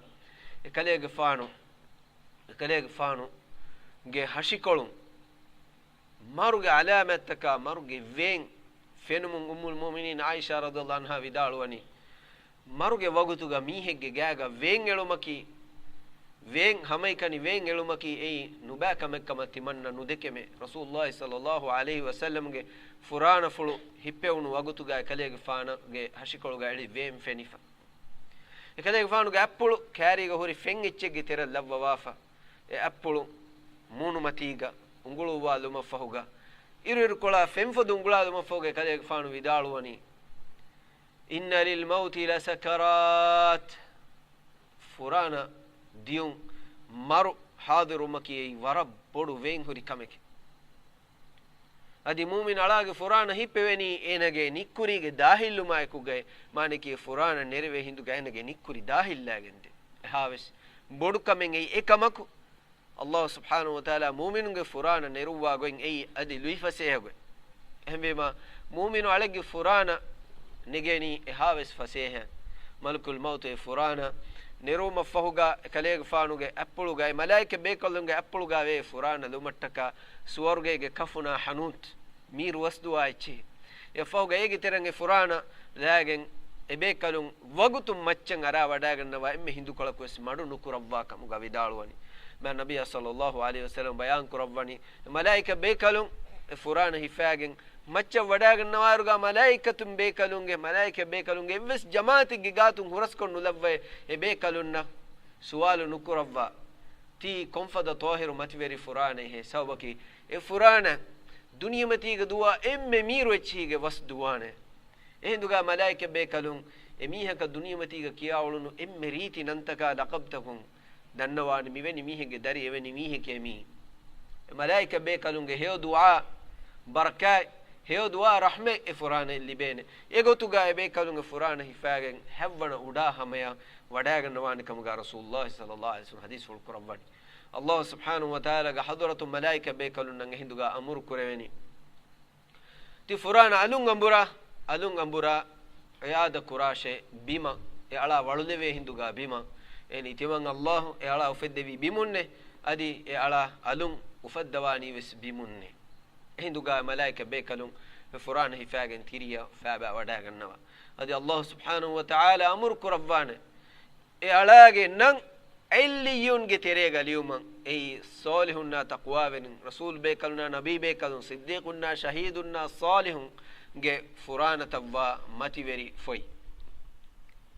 އެކަލޭގެފާނު، އެކަލޭގެފާނުގެ ހަށިކޮޅުން މަރުގެ ޢަލާމާތްތަކާ މަރުގެ ވޭން ފެނުމުން އުއްމުލް މުއުމިނީން ޢާއިޝާ ރަޟިޔައްލާހު ޢަންހާ ވިދާޅުވަނީ، މަރުގެ ވަގުތުގަ މީހެއްގެ ގާގަ ވޭން އެޅުމަކީ، ވޭން ހަމައެކަނި ވޭން އެޅުމަކީ އެއީ ނުބައި ކަމެއް ކަމަށް ތިމަންނަ ނުދެކެމޭ. ރަސޫލުﷲ ޞައްލައްލާހު ޢަލައިހި ވަސައްލަމްގެ ފުރާނަފުޅު ހިއްޕެވުނު ވަގުތުގަ އެކަލޭގެފާނުގެ ހަށިކޮޅުގަ އެޅި ވޭން ފެނިފަ. އެކަލޭގެފާނުގެ އަތްޕުޅު ކާރީގަ ހުރި ފެން އެއްޗެއްގެ ތެރެއަށް ލައްވަވާފަ. އެ އަތްޕުޅު މޫނުމަތީގަ އުނގުޅުއްވާލުމަށްފަހުގަ، އިރުއިރުކޮޅާ ފެންފޮދު އުނގުޅާލުމަށްފަހުގަ އެކަލޭގެފާނު ވިދާޅުވަނީ، إن للموت لسكرات. ފުރާނަ ދިޔުން، މަރު ޙާޟިރުވުމަކީ އެއީ ވަރަށް ބޮޑު ވޭންހުރި ކަމެކޭ. އަދި މުއުމިން އަޅާގެ ފުރާނަ ހިއްޕެވެނީ އޭނަގެ ނިއްކުރީގެ ދާހިއްލުމާއެކުގައި، މާނައަކީ ފުރާނަ ނެރެވޭ ހިނދުގަ އޭނަގެ ނިއްކުރި ދާހިއްލައިގެންދޭ. އެހާވެސް ބޮޑު ކަމެއް އެއީ. އެކަމަކު، ﷲ ސުބްޙާނަހޫ ވަތަޢާލާ މުއުމިނުންގެ ފުރާނަ ނެރުއްވާ ގޮތް އެއީ އަދި ލުއިފަސޭހަ ގޮތް. އެހެންވީމަ، މުއުމިނު އަޅެއްގެ ފުރާނަ ނެގެނީ އެހާވެސް ފަސޭހައިން. މަލަކުލް މައުތު އެ ފުރާނަ ނެރުވުމަށްފަހުގަ، އެކަލޭގެފާނުގެ އަތްޕުޅުގައި، މަލާއިކަ ބޭކަލުންގެ އަތްޕުޅުގައި ވޭ ފުރާނަ ލުމަށްޓަކާ، ސުވަރުގޭގެ ކަފުނާ ޙަނޫތު މީރު ވަސްދުވާ އެއްޗެހި. އެއަށްފަހުގަ އޭގެ ތެރެއިން އެ ފުރާނަ ލާގެން އެ ބޭކަލުން ވަގުތުން މައްޗަށް އަރާ ވަޑައިގަންނަވާ، އެންމެ ހިނދުކޮޅަކުވެސް މަޑު ނުކުރައްވާ ކަމުގަ ވިދާޅުވަނީ. މާތް ނަބިއްޔާ ޞައްލައްލާހު ޢަލައިހި ވަސައްލަމް ބަޔާން ކުރައްވަނީ، މަލާއިކަ ބޭކަލުން އެ ފުރާނަ ހިފާގެން މައްޗަށް ވަޑައިގަންނަވާއިރުގަ މަލާއިކަތުން ބޭކަލުންގެ، މަލާއިކަ ބޭކަލުންގެ އެއްވެސް ޖަމާޢަތެއްގެ ގާތުން ހުރަސްކޮށް ނުލައްވައޭ، އެ ބޭކަލުންނަށް ސުވާލު ނުކުރައްވާ، ތީ ކޮންފަދަ ޠާހިރު މަތިވެރި ފުރާނައެއްހޭ؟ ސަބަބަކީ އެ ފުރާނަ ދުނިޔެމަތީގަ ދުވާ އެންމެ މީރު އެއްޗެހީގެ ވަސް ދުވާނެ. އެހިނދުގަ މަލާއިކަ ބޭކަލުން އެ މީހަކަށް ދުނިޔެމަތީގަ ކިޔާ އުޅުނު އެންމެ ރީތި ނަންތަކާ ލަޤަބްތަކުން ދަންނަވާނެ، މިވެނި މީހެއްގެ ދަރި އެވެނި މީހެކޭ މީ. އެ މަލާއިކަ ބޭކަލުންގެ ހެޔޮ ދުޢާ ބަރަކާތް، ހެޔޮ ދުޢާ ރަޙްމަތް އެ ފުރާނައަށް ލިބޭނެ. އެގޮތުގަ އެ ބޭކަލުން އެ ފުރާނަ ހިފާގެން ހަތްވަނަ އުޑާ ހަމަޔަށް ވަޑައިގަންނަވާނެ ކަމުގަ ރަސޫލުﷲ ޞައްލައްލާހު ޢަލައިހި ވަސައްލަމް ޙަދީޘްފުޅު ކުރައްވަނީ. ﷲ ސުބްޙާނަހޫ ވަތަޢާލާގެ ޙަޟްރަތުން މަލާއިކަ ބޭކަލުންނަށް އެހިނދުގަ އަމުރު ކުރެވެނީ، ތި ފުރާނަ އަލުން އަނބުރާ، އަލުން އަނބުރާ، އިޢާދަ ކުރާށޭ ބިމަށް، އެ އަޅާ ވަޅުލެވޭ ހިނދުގަ ބިމަށް. އެ ނިތިމަން ﷲ އެ އަޅާ އުފެއްދެވީ ބިމުންނޭ، އަދި އެ އަޅާ އަލުން އުފައްދަވާނީވެސް ބިމުންނޭ. އެހިނދުގަ މަލާއިކަ ބޭކަލުން އެ ފުރާނަ ހިފާގެން ތިރިއަށް ފައިބައި ވަޑައިގަންނަވާ. އަދި ﷲ ސުބްޙާނަހޫ ވަތަޢާލާ އަމުރު ކުރައްވާނެ، އެ އަޅާގެ ނަން ޢިއްލިއްޔޫންގެ ތެރޭގަ ލިޔުމަށް އެއީ ޞާލިޙުންނާ ތަޤްވާވެރިން، ރަސޫލުބޭކަލުންނާ ނަބީބޭކަލުން، ޞިއްދީޤުންނާ ޝަހީދުންނާ ޞާލިޙުންގެ ފުރާނަތައްވާ މަތިވެރި ފޮތް.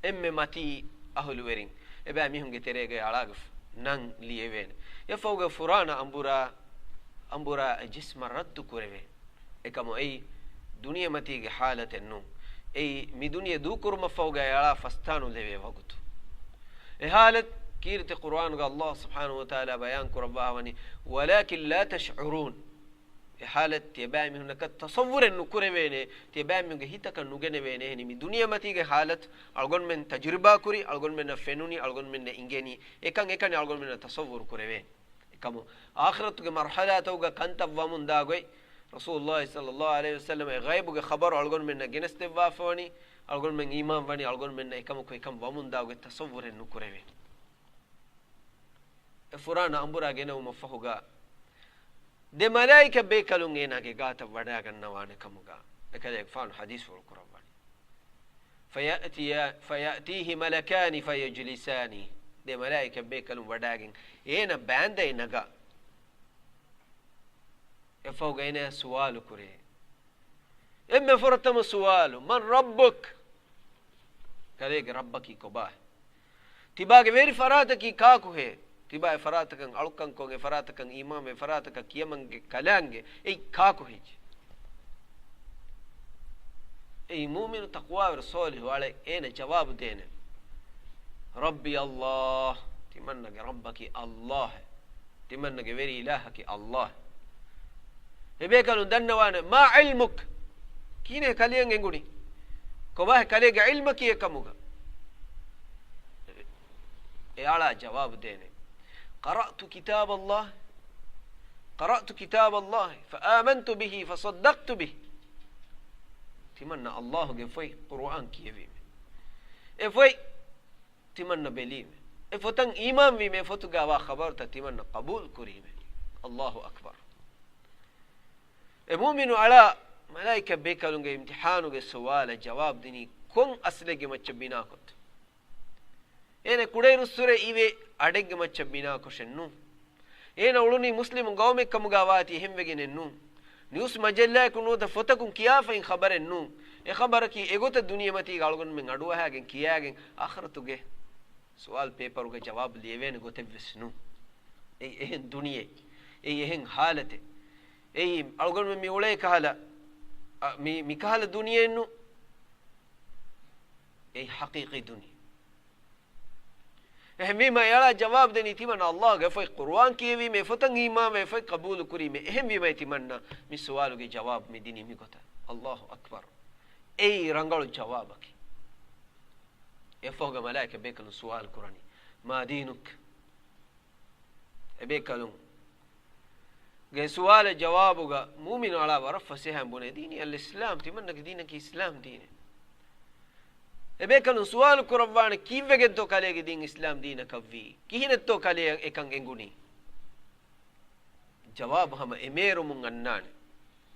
އެންމެ މަތީ އަހުލުވެރިން އެބައިމީހުންގެ ތެރޭގައި އަޅާގެ ނަން ލިޔެވޭނެ. އެ ފޮތުގެ ފުރާނަ އަނބުރާ، އަނބުރާ އެ ޖިސްމަށް ރައްދު ކުރެވޭ. އެކަމު އެއީ ދުނިޔެމަތީގެ ޙާލަތެއް ނޫން. އެއީ މި ދުނިޔެ ދޫކުރުމަށްފަހުގައި އަޅާ ފަސްތާނުލެވޭ ވަގުތު. އެ ޙާލަތު ކީރިތި ޤުރުއާނުގަ ﷲ ސުބްޙާނަހޫ ވަތަޢާލާ ބަޔާން ކުރައްވާ ވަނީ، "ولكن لا تشعرون." އެ ޙާލަތު ތިޔަބައިމީހުންނަކަށް ތަޞައްވުރެއް ނުކުރެވޭނެ، ތިޔަބައިމީހުންގެ ހިތަކަށް ނުގެނެވޭނެ. އެހެނީ މި ދުނިޔެމަތީގެ ޙާލަތު އަޅުގަނޑުމެން ތަޖުރިބާ ކުރި، އަޅުގަނޑުމެންނަށް ފެނުނި، އަޅުގަނޑުމެންނަށް އިނގެނީ، އެކަން އެކަނި އަޅުގަނޑުމެންނަށް ތަޞައްވުރު ކުރެވޭނެ. އެކަމު އާޚިރަތުގެ މަރްޙަލާތަކުގަ ކަންތައް ވަމުންދާ ގޮތް، ރަސޫލުﷲ ޞައްލަﷲ ޢަލައިހި ވަސައްލަމަ އެ ޣައިބުގެ ޚަބަރު އަޅުގަނޑުމެންނަށް ގެނެސްދެއްވާފަވަނީ، އަޅުގަނޑުމެން އީމާން ވަނީ، އަޅުގަނޑުމެންނަށް އެކަމަކު އެކަން ވަމުންދާ ގޮތް ތަޞައްވުރެއް ނުކުރެވޭނެ. އެ ފުރާނަ އަނބުރާ ގެނައުމަށްފަހުގަ ދެ މަލާއިކަ ބޭކަލުން އޭނާގެ ގާތަށް ވަޑައިގަންނަވާނެ ކަމުގަ އެކަލޭގެފާނު ޙަދީޘްފުޅު ކުރައްވަނީ. فيأتي، فيأتيه ملكان فيجلسانه. ދެ މަލާއިކަ ބޭކަލުން ވަޑައިގެން އޭނަ ބާންދައި ނަގާ. އެފަހުގަ އޭނަ ސުވާލު ކުރޭ. އެންމެ ފުރަތަމަ ސުވާލު، "من ربك؟" ކަލޭގެ ރައްބަކީ ކޮބާ؟ ތިބާގެ ވެރި ފަރާތަކީ ކާކުހޭ؟ ތިބާ އެ ފަރާތަކަށް އަޅުކަންކޮށް، އެ ފަރާތަކަށް އީމާން، އެ ފަރާތަކަށް ކިޔަމަންގެ ކަލާނގެ އެއީ ކާކު ހެއްޔޭ؟ އެއީ މުއުމިނު ތަޤްވާވެރި ޞާލިޙު އަޅެއް. އޭނަ ޖަވާބު ދޭނެ، "ربي الله." ތިމަންނަގެ ރައްބަކީ ﷲ. ތިމަންނަގެ ވެރި އިލާހަކީ ﷲ. އެބޭކަލުން ދަންނަވާނެ، "ما علمك؟" ކިހިނެއް ކަލެއަށް އެނގުނީ؟ ކޮބާހޭ ކަލޭގެ ޢިލްމަކީ އެކަމުގަ؟ އެއަޅާ ޖަވާބު ދޭނެ، "قرأت كتاب الله، قرأت كتاب الله فآمنت به فصدقت به." ތިމަންނަ ﷲ ގެ ފޮތް ޤުރުއާން ކިޔެވީމެ. އެ ފޮތް ތިމަންނަ ބެލީމެ. އެ ފޮތަށް އީމާންވީމެ. އެ ފޮތުގައިވާ ޚަބަރުތައް ތިމަންނަ ޤަބޫލު ކުރީމެ. ﷲ އަކްބަރު. އެ މުއުމިނު އަޅާ މަލާއިކަ ބޭކަލުންގެ އިމްތިޙާނުގެ ސުވާލަށް ޖަވާބު ދިނީ ކޮން އަސްލެއްގެ މައްޗަށް ބިނާކޮށް؟ އޭނަ ކުޑައިރުއްސުރެ އިވޭ އަޑެއްގެ މައްޗަށް ބިނާކޮށެއް ނޫން. އޭނަ އުޅުނީ މުސްލިމު ގައުމެއް ކަމުގަ ވާތީ އެހެންވެގެނެއް ނޫން. ނިއުސް މަޖައްލާއަކު ނުވަތަ ފޮތަކުން ކިޔާފައިން ޚަބަރެއް ނޫން. އެ ޚަބަރަކީ އެގޮތަށް ދުނިޔެމަތީގަ އަޅުގަނޑުމެން އަޑުއަހާގެން ކިޔާގެން އާޚިރަތުގެ ސުވާލު ޕޭޕަރުގަ ޖަވާބު ލިޔެވޭނެ ގޮތެއްވެސް ނޫން. އެއީ އެހެން ދުނިޔެއެއް. އެއީ އެހެން ޙާލަތެއް. އެއީ އަޅުގަނޑުމެން މި އުޅޭ ކަހަލަ، އަ، މި، މި ކަހަލަ ދުނިޔެއެއް ނޫން. އެއީ ޙަޤީޤީ ދުނިޔެ. އެހެންވީމަ އެއަޅާ ޖަވާބު ދެނީ ތިމަންނަ ﷲ ގެ ފޮތް ޤުރުއާން ކިޔެވީމެ، އެ ފޮތަށް އީމާންވެ، އެ ފޮތް ޤަބޫލު ކުރީމެ. އެހެންވީމަ ތިމަންނަ މި ސުވާލުގެ ޖަވާބު މި ދިނީ މިގޮތަށް. ﷲ އަކްބަރު. އެއީ ރަނގަޅު ޖަވާބަކީ. އެފަހުގަ މަލާއިކަ ބޭކަލުން ސުވާލު ކުރަނީ، "ما دينك؟" އެބޭކަލުން ގެ ސުވާލަށް ޖަވާބުގަ މުއުމިނު އަޅާ ވަރަށް ފަސޭހައިން ބުނޭ، "ديني الإسلام، ތިމަންނަގެ ދީނަކީ އިސްލާމް ދީނެއް." އެބޭކަލުން ސުވާލު ކުރައްވާނެ، "ކީއްވެގެންތޯ ކަލޭގެ ދީން އިސްލާމް ދީނަކަށްވީ؟ ކިހިނެއްތޯ ކަލެއަށް އެކަން އެނގުނީ؟" ޖަވާބު ހަމަ އެމޭރުމުން އަންނާނެ.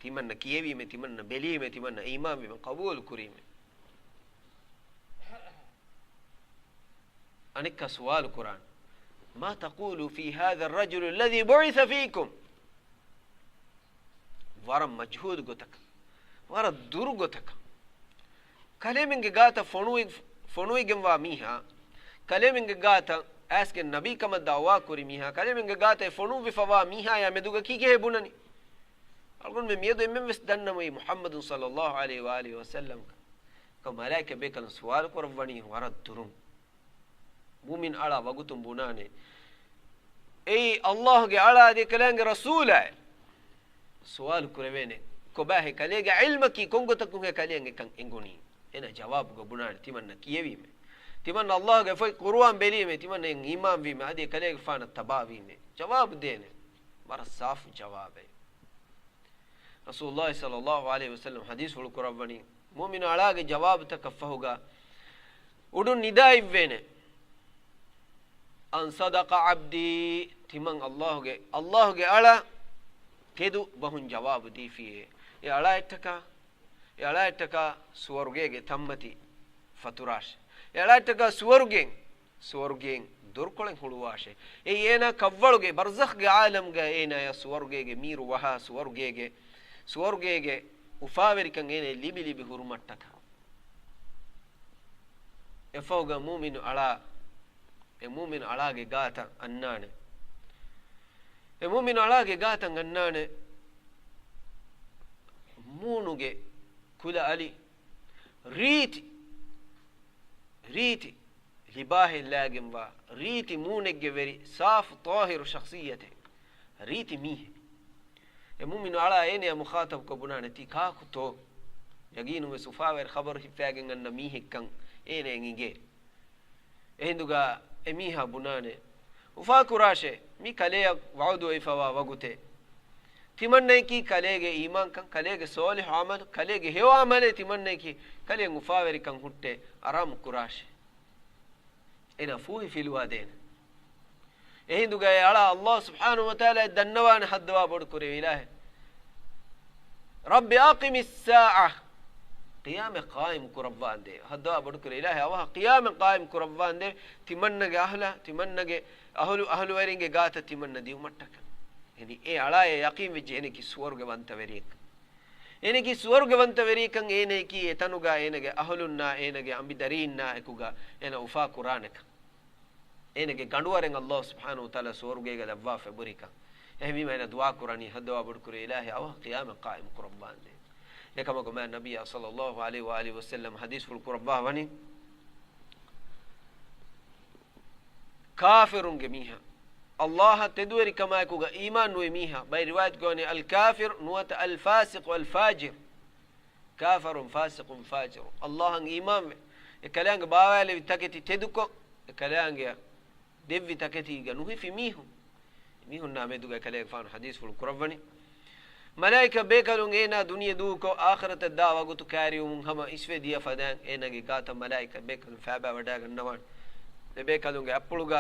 ތިމަންނަ ކިޔެވީމެ، ތިމަންނަ ބެލީމެ، ތިމަންނަ އީމާންވީމެ، ޤަބޫލު ކުރީމެ. އަނެއްކާ ސުވާލު ކުރާނެ، "ما تقول في هذا الرجل الذي بعث فيكم؟" ވަރަށް މަޖްހޫލު ގޮތަކަށް، ވަރަށް ދުރު ގޮތަކަށް. ކަލޭމެންގެ ގާތަށް ފޮނުވި، ފޮނުވިގެންވާ މީހާ، ކަލޭމެންގެ ގާތަށް އައިސްގެން ނަބީކަމަށް ދަޢުވާ ކުރި މީހާ، ކަލޭމެންގެ ގާތަށް ފޮނުއްވިފަވާ މީހާޔާ މެދުގަ ކީކޭ ބުނަނީ؟ އަޅުގަނޑުމެން މިއަދު އެންމެންވެސް ދަންނަމު އެއީ މުޙައްމަދު ޞައްލައްލާހު ޢަލައިހި ވައާލިހި ވަސައްލަމް. މަލާއިކަ ބޭކަލުން ސުވާލު ކުރައްވަނީ ވަރަށް ދުރުން. މުއުމިން އަޅާ ވަގުތުން ބުނާނެ، އެއީ ﷲ ގެ އަޅާ އަދި ކަލޭގެ ރަސޫލާ. ސުވާލު ކުރެވޭނެ، ކޮބާހޭ ކަލޭގެ ޢިލްމަކީ؟ ކޮންގޮތަކުންހޭ ކަލެއަށް އެކަން އެނގުނީ؟ އޭނަ ޖަވާބުގަ ބުނާނެ، ތިމަންނަ ކިޔެވީމެ، ތިމަންނަ ﷲ ގެ ފޮތް ޤުރުއާން ބެލީމެ، ތިމަންނަ އެއިން އީމާންވީމެ، އަދި ކަލޭގެފާނަށް ތަބާވީމެ. ޖަވާބު ދޭނެ، ވަރަށް ސާފު ޖަވާބެއް. ރަސޫލުﷲ ޞައްލައްލާހު ޢަލައިހި ވަސައްލަމް ޙަދީޘްފުޅު ކުރައްވަނީ، މުއުމިނު އަޅާގެ ޖަވާބުތަކަށްފަހުގަ އުޑުން ނިދާ އިއްވޭނެ، "أن صدق عبدي"، ތިމަން ﷲ ގެ، ﷲ ގެ އަޅާ ތެދު ބަހުން ޖަވާބު ދީފިއޭ. އެ އަޅާއަށްޓަކާ، އެ އަޅާއަށްޓަކާ ސުވަރުގޭގެ ތަންމަތި ފަތުރާށޭ. އެ އަޅާއަށްޓަކާ ސުވަރުގެން، ސުވަރުގެން ދޮރުކޮޅެއް ހުޅުވާށޭ. އެއީ އޭނާ ކަށްވަޅުގެ ބަރްޒަޚްގެ ޢާލަމްގަ އޭނާޔަށް ސުވަރުގޭގެ މީރު ވަހާ ސުވަރުގޭގެ، ސުވަރުގޭގެ އުފާވެރިކަން އޭނާ ލިބި ލިބި ހުރުމަށްޓަކާ. އެފަހުގަ މުއުމިނު އަޅާ، އެ މުއުމިނު އަޅާގެ ގާތަށް އަންނާނެ. އެ މުއުމިނު އަޅާގެ ގާތަށް އަންނާނެ. މޫނުގެ ކުލަ އަލި ރީތި، ރީތި ލިބާހެއް ލާގެންވާ، ރީތި މޫނެއްގެ ވެރި، ސާފު ޠާހިރު ޝަޚްޞިއްޔަތެއް، ރީތި މީހެއް. އެ މުއުމިނު އަޅާ އޭނަޔާ މުޚާޠަބުކޮށް ބުނާނެ، ތީ ކާކުތޯ؟ ޔަގީނުވެސް އުފާވެރި ޚަބަރު ހިއްފައިގެން އަންނަ މީހެއްކަން އޭނަޔަށް އިނގޭ. އެހިނދުގަ އެމީހާ ބުނާނެ، އުފާކުރާށޭ، މި ކަލެއަށް ވަޢުދު އޮތްފަވާ ވަގުތެއް. ތިމަންނަޔަކީ ކަލޭގެ އީމާންކަން، ކަލޭގެ ޞާލިޙު ޢަމަލު، ކަލޭގެ ހެޔޮ ޢަމަލެއް ތިމަންނަޔަކީ ކަލެއަށް އުފާވެރިކަން ހުއްޓޭ، އަރާމު ކުރާށޭ. އޭނާ ފޫހި ފިލުވާދޭނެ. އެހިނދުގައި އަޅާ ﷲ ސުބްޙާނަހޫ ވަތަޢާލާ ދަންނަވާނެ ހައްދަވާ ބޮޑުކުރެވި އިލާހެއް. رب أقم الساعة، ޤިޔާމަތް ޤާއިމް ކުރައްވާނދޭ. ހައްދަވާ ބޮޑުކުރެވި އިލާހެއް އަވަހަށް ޤިޔާމަތް ޤާއިމް ކުރައްވާނދޭ. ތިމަންނަގެ އަހުލަށް، ތިމަންނަގެ އަހުލު، އަހުލުވެރިންގެ ގާތަށް ތިމަންނަ ދިއުމަށްޓަކާ. އެހެނީ އެ އަޅާޔަށް ޔަޤީންވެއްޖެ އޭނައަކީ ސުވަރުގެ ވަންތަވެރިއެއްކަން. އޭނައަކީ ސުވަރުގެ ވަންތަވެރިއެއްކަން، އޭނައަކީ އެތަނުގަ އޭނަގެ އަހުލުންނާ އޭނަގެ އަނބިދަރީންނާ އެކުގަ އޭނަ އުފާ ކުރާނެކަން. އޭނަގެ ގަނޑުވަރެއް ﷲ ސުބްޙާނަހޫ ވަތަޢާލާ ސުވަރުގޭގަ ލައްވާފަ އެބުރިކަން. އެހެންވީމަ އޭނަ ދުޢާ ކުރަނީ ހައްދަވާ ބޮޑުކުރޭ އިލާހޭ އަވަހަށް ޤިޔާމަތް ޤާއިމް ކުރައްވާނދޭ. އެކަމަކު މާތް ނަބިއްޔާ ޞައްލައްލާހު ޢަލައިހި ވައާލިހި ވަސައްލަމަ ޙަދީޘްފުޅު ކުރައްވާ ވަނީ، ކާފިރުންގެ މީހާ، ﷲ އަށް ތެދުވެރިކަމާއެކުގަ އީމާން ނުވި މީހާ، ބައެއް ރިވާޔަތްގަ ވަނީ الكافر ނުވަތަ الفاسق الفاجر. كافر فاسق فاجر. ﷲ އަށް އީމާންވެ، އެ ކަލާނގެ ބާވާލެވި ތަކެތި ތެދުކޮށް، އެ ކަލާނގެ ދެއްވި ތަކެތީގަ ނުހިފި މީހުން، މީހުންނާ މެދުގަ ކަލޭގެފާނު ޙަދީޘްފުޅު ކުރައްވަނީ. މަލާއިކަ ބޭކަލުން އޭނާ ދުނިޔެ ދޫކޮށް، އާޚިރަތަށް ދާ ވަގުތު ކައިރިވުމުން ހަމަ އިސްވެ ދިޔަ ފަދައިން އޭނާގެ ގާތަށް މަލާއިކަ ބޭކަލުން ފައިބާ ވަޑައިގަންނަވާނެ. އެ ބޭކަލުންގެ އަތްޕުޅުގަ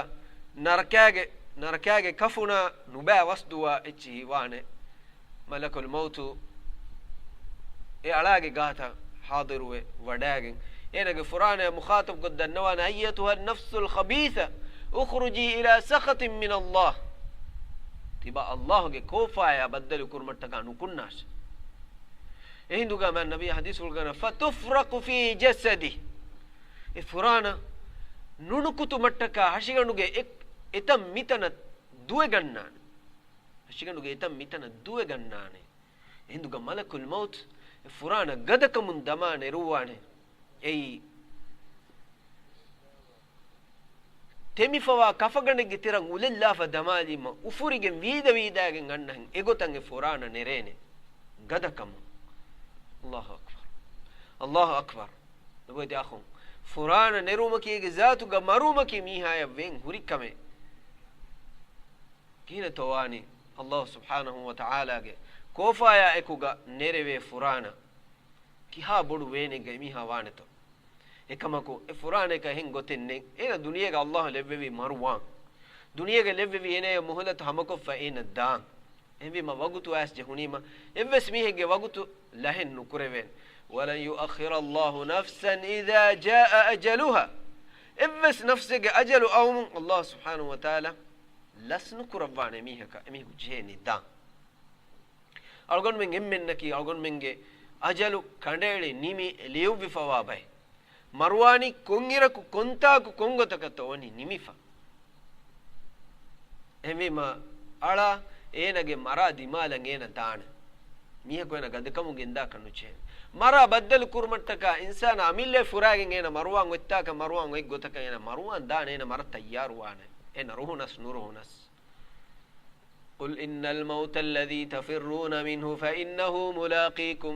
ނަރަކާގެ، ނަރަކާގެ ކަފުނާ ނުބައި ވަސް ދުވާ އެއްޗިހި ވާނެ. މަލަކުލް މައުތު އެ އަޅާގެ ގާތަށް ޙާޟިރުވެ ވަޑައިގެން، އޭނާގެ ފުރާނަޔާ މުޚާޠަބުކޮށް ދަންނަވާނެ، أيتها النفس الخبيثة اخرجي إلى سخط من الله. ތިބާ ﷲ ގެ ކޯފާޔާ ބައްދަލު ކުރުމަށްޓަކާ ނުކުންނާށެ. އެހިނދުގަ މާތް ނަބީ ޙަދީޘްފުޅުގަ ވަނީ، فتفرق في جسده. އެ ފުރާނަ ނުނުކުތުމަށްޓަކާ ހަށިގަނޑުގެ އެ، އެތަން މިތަނަށް ދުވެގަންނާނެ. ހަށިގަނޑުގެ އެތަން މިތަނަށް ދުވެގަންނާނެ. އެހިނދުގަ މަލަކުލް މައުތު އެ ފުރާނަ ގަދަކަމުން ދަމާ ނެރުއްވާނެ. އެއީ ތެމިފަވާ ކަފަގަނޑެއްގެ ތެރަށް އުލެއްލާފަ ދަމާލީމަ، އުފުރިގެން ވީދަ ވީދާގެން އަންނަހެން އެގޮތަށް އެ ފުރާނަ ނެރޭނެ ގަދަކަމުން. ﷲ އަކްބަރު. ﷲ އަކްބަރު. ނުބޮއިތި އަޚުން، ފުރާނަ ނެރުމަކީ އޭގެ ޒާތުގަ މަރުވުމަކީ މީހާޔަށް ވެން ހުރި ކަމެއް. ކިހިނެއްތޯ ވާނީ؟ ﷲ ސުބްޙާނަހޫ ވަތަޢާލާގެ ކޯފާޔާ އެކުގަ ނެރެވޭ ފުރާނަ ކިހާ ބޮޑު ވޭނެއްގަ އެމީހާ ވާނެތޯ؟ އެކަމަކު، އެ ފުރާނައަކަށް އެހެން ގޮތެއް ނެތް. އޭނަ ދުނިޔޭގަ ﷲ ލެއްވެވީ މަރުވާން. ދުނިޔޭގަ ލެއްވެވީ އޭނަޔަށް މުހުލަތު ހަމަކޮށްފަ އޭނަ ދާން. އެހެންވީމަ ވަގުތު އައިސް ޖެހުނީމަ، އެއްވެސް މީހެއްގެ ވަގުތު ލަހެއް ނުކުރެވޭނެ. ولن يؤخر الله نفسا إذا جاء أجلها. އެއްވެސް ނަފްސެއްގެ އަޖަލު އައުމުން ﷲ ސުބްޙާނަހޫ ވަތަޢާލާ ލަސް ނުކުރައްވާނެ މީހަކަށް، އެމީހަކު ޖެހޭނީ ދާން. އަޅުގަނޑުމެން އެންމެންނަކީ އަޅުގަނޑުމެންގެ އަޖަލު ކަނޑައެޅި ނިމި ލިޔުއްވިފަވާ ބައެއް. މަރުވާނީ ކޮންއިރަކު ކޮންތާކު ކޮންގޮތަކަށްތޯ ވަނީ ނިމިފަ. އެހެންވީމަ، އަޅާ އޭނަގެ މަރާ ދިމާލަށް އޭނަ ދާނެ. މީހަކު އޭނަ ގަދަކަމުން ގެންދާކަށް ނުޖެހޭނެ. މަރާ ބައްދަލު ކުރުމަށްޓަކާ އިންސާނާ އަމިއްލައަށް ފުރާގެން އޭނަ މަރުވާން އޮތްތާކަށް މަރުވާން އޮތް ގޮތަކަށް އޭނަ މަރުވާން ދާނެ. އޭނަ މަރަށް ތައްޔާރުވާނެ. އޭނަ ރުހުނަސް ނުރުހުނަސް. قل إن الموت الذي تفرون منه فإنه ملاقيكم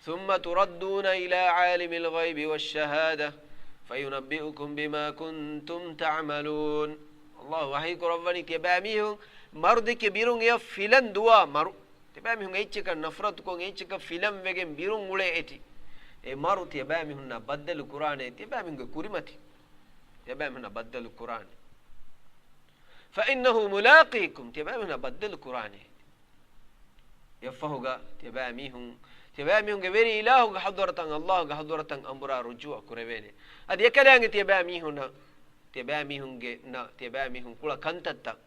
ثم تردون إلى عالم الغيب والشهادة فينبئكم بما كنتم تعملون. ﷲ ވަޙީ ކުރައްވަނީ، ތިޔަބައިމީހުން މަރު ދެކެ ބިރުން އެޔަށް ފިލަން ދުވާ މަރު. ތިޔަބައިމީހުން އެއްޗަކަށް ނަފްރަތުކޮށް، އެއްޗަކަށް ފިލަން ވެގެން ބިރުން އުޅޭ އެތި. އެ މަރު ތިޔަބައިމީހުންނާ ބައްދަލު ކުރާނެ، ތިޔަބައިމީހުންގެ ކުރިމަތި ތިޔަބައިމީހުންނާ ބައްދަލު ކުރާނެ. فإنه ملاقيكم، ތިޔަބައިމީހުންނާ ބައްދަލު ކުރާނެ. އެއަށްފަހުގަ ތިޔަބައިމީހުން، ތިޔަބައިމީހުންގެ ވެރި އިލާހުގެ ޙަޟްރަތަށް، ﷲގެ ޙަޟްރަތަށް އަނބުރާ ރުޖޫޢަ ކުރެވޭނެ. އަދި އެކަލާނގެ ތިޔަބައިމީހުންނަށް ތިޔަބައިމީހުންގެ ނަ، ތިޔަބައިމީހުން ކުޅަ ކަންތައްތައް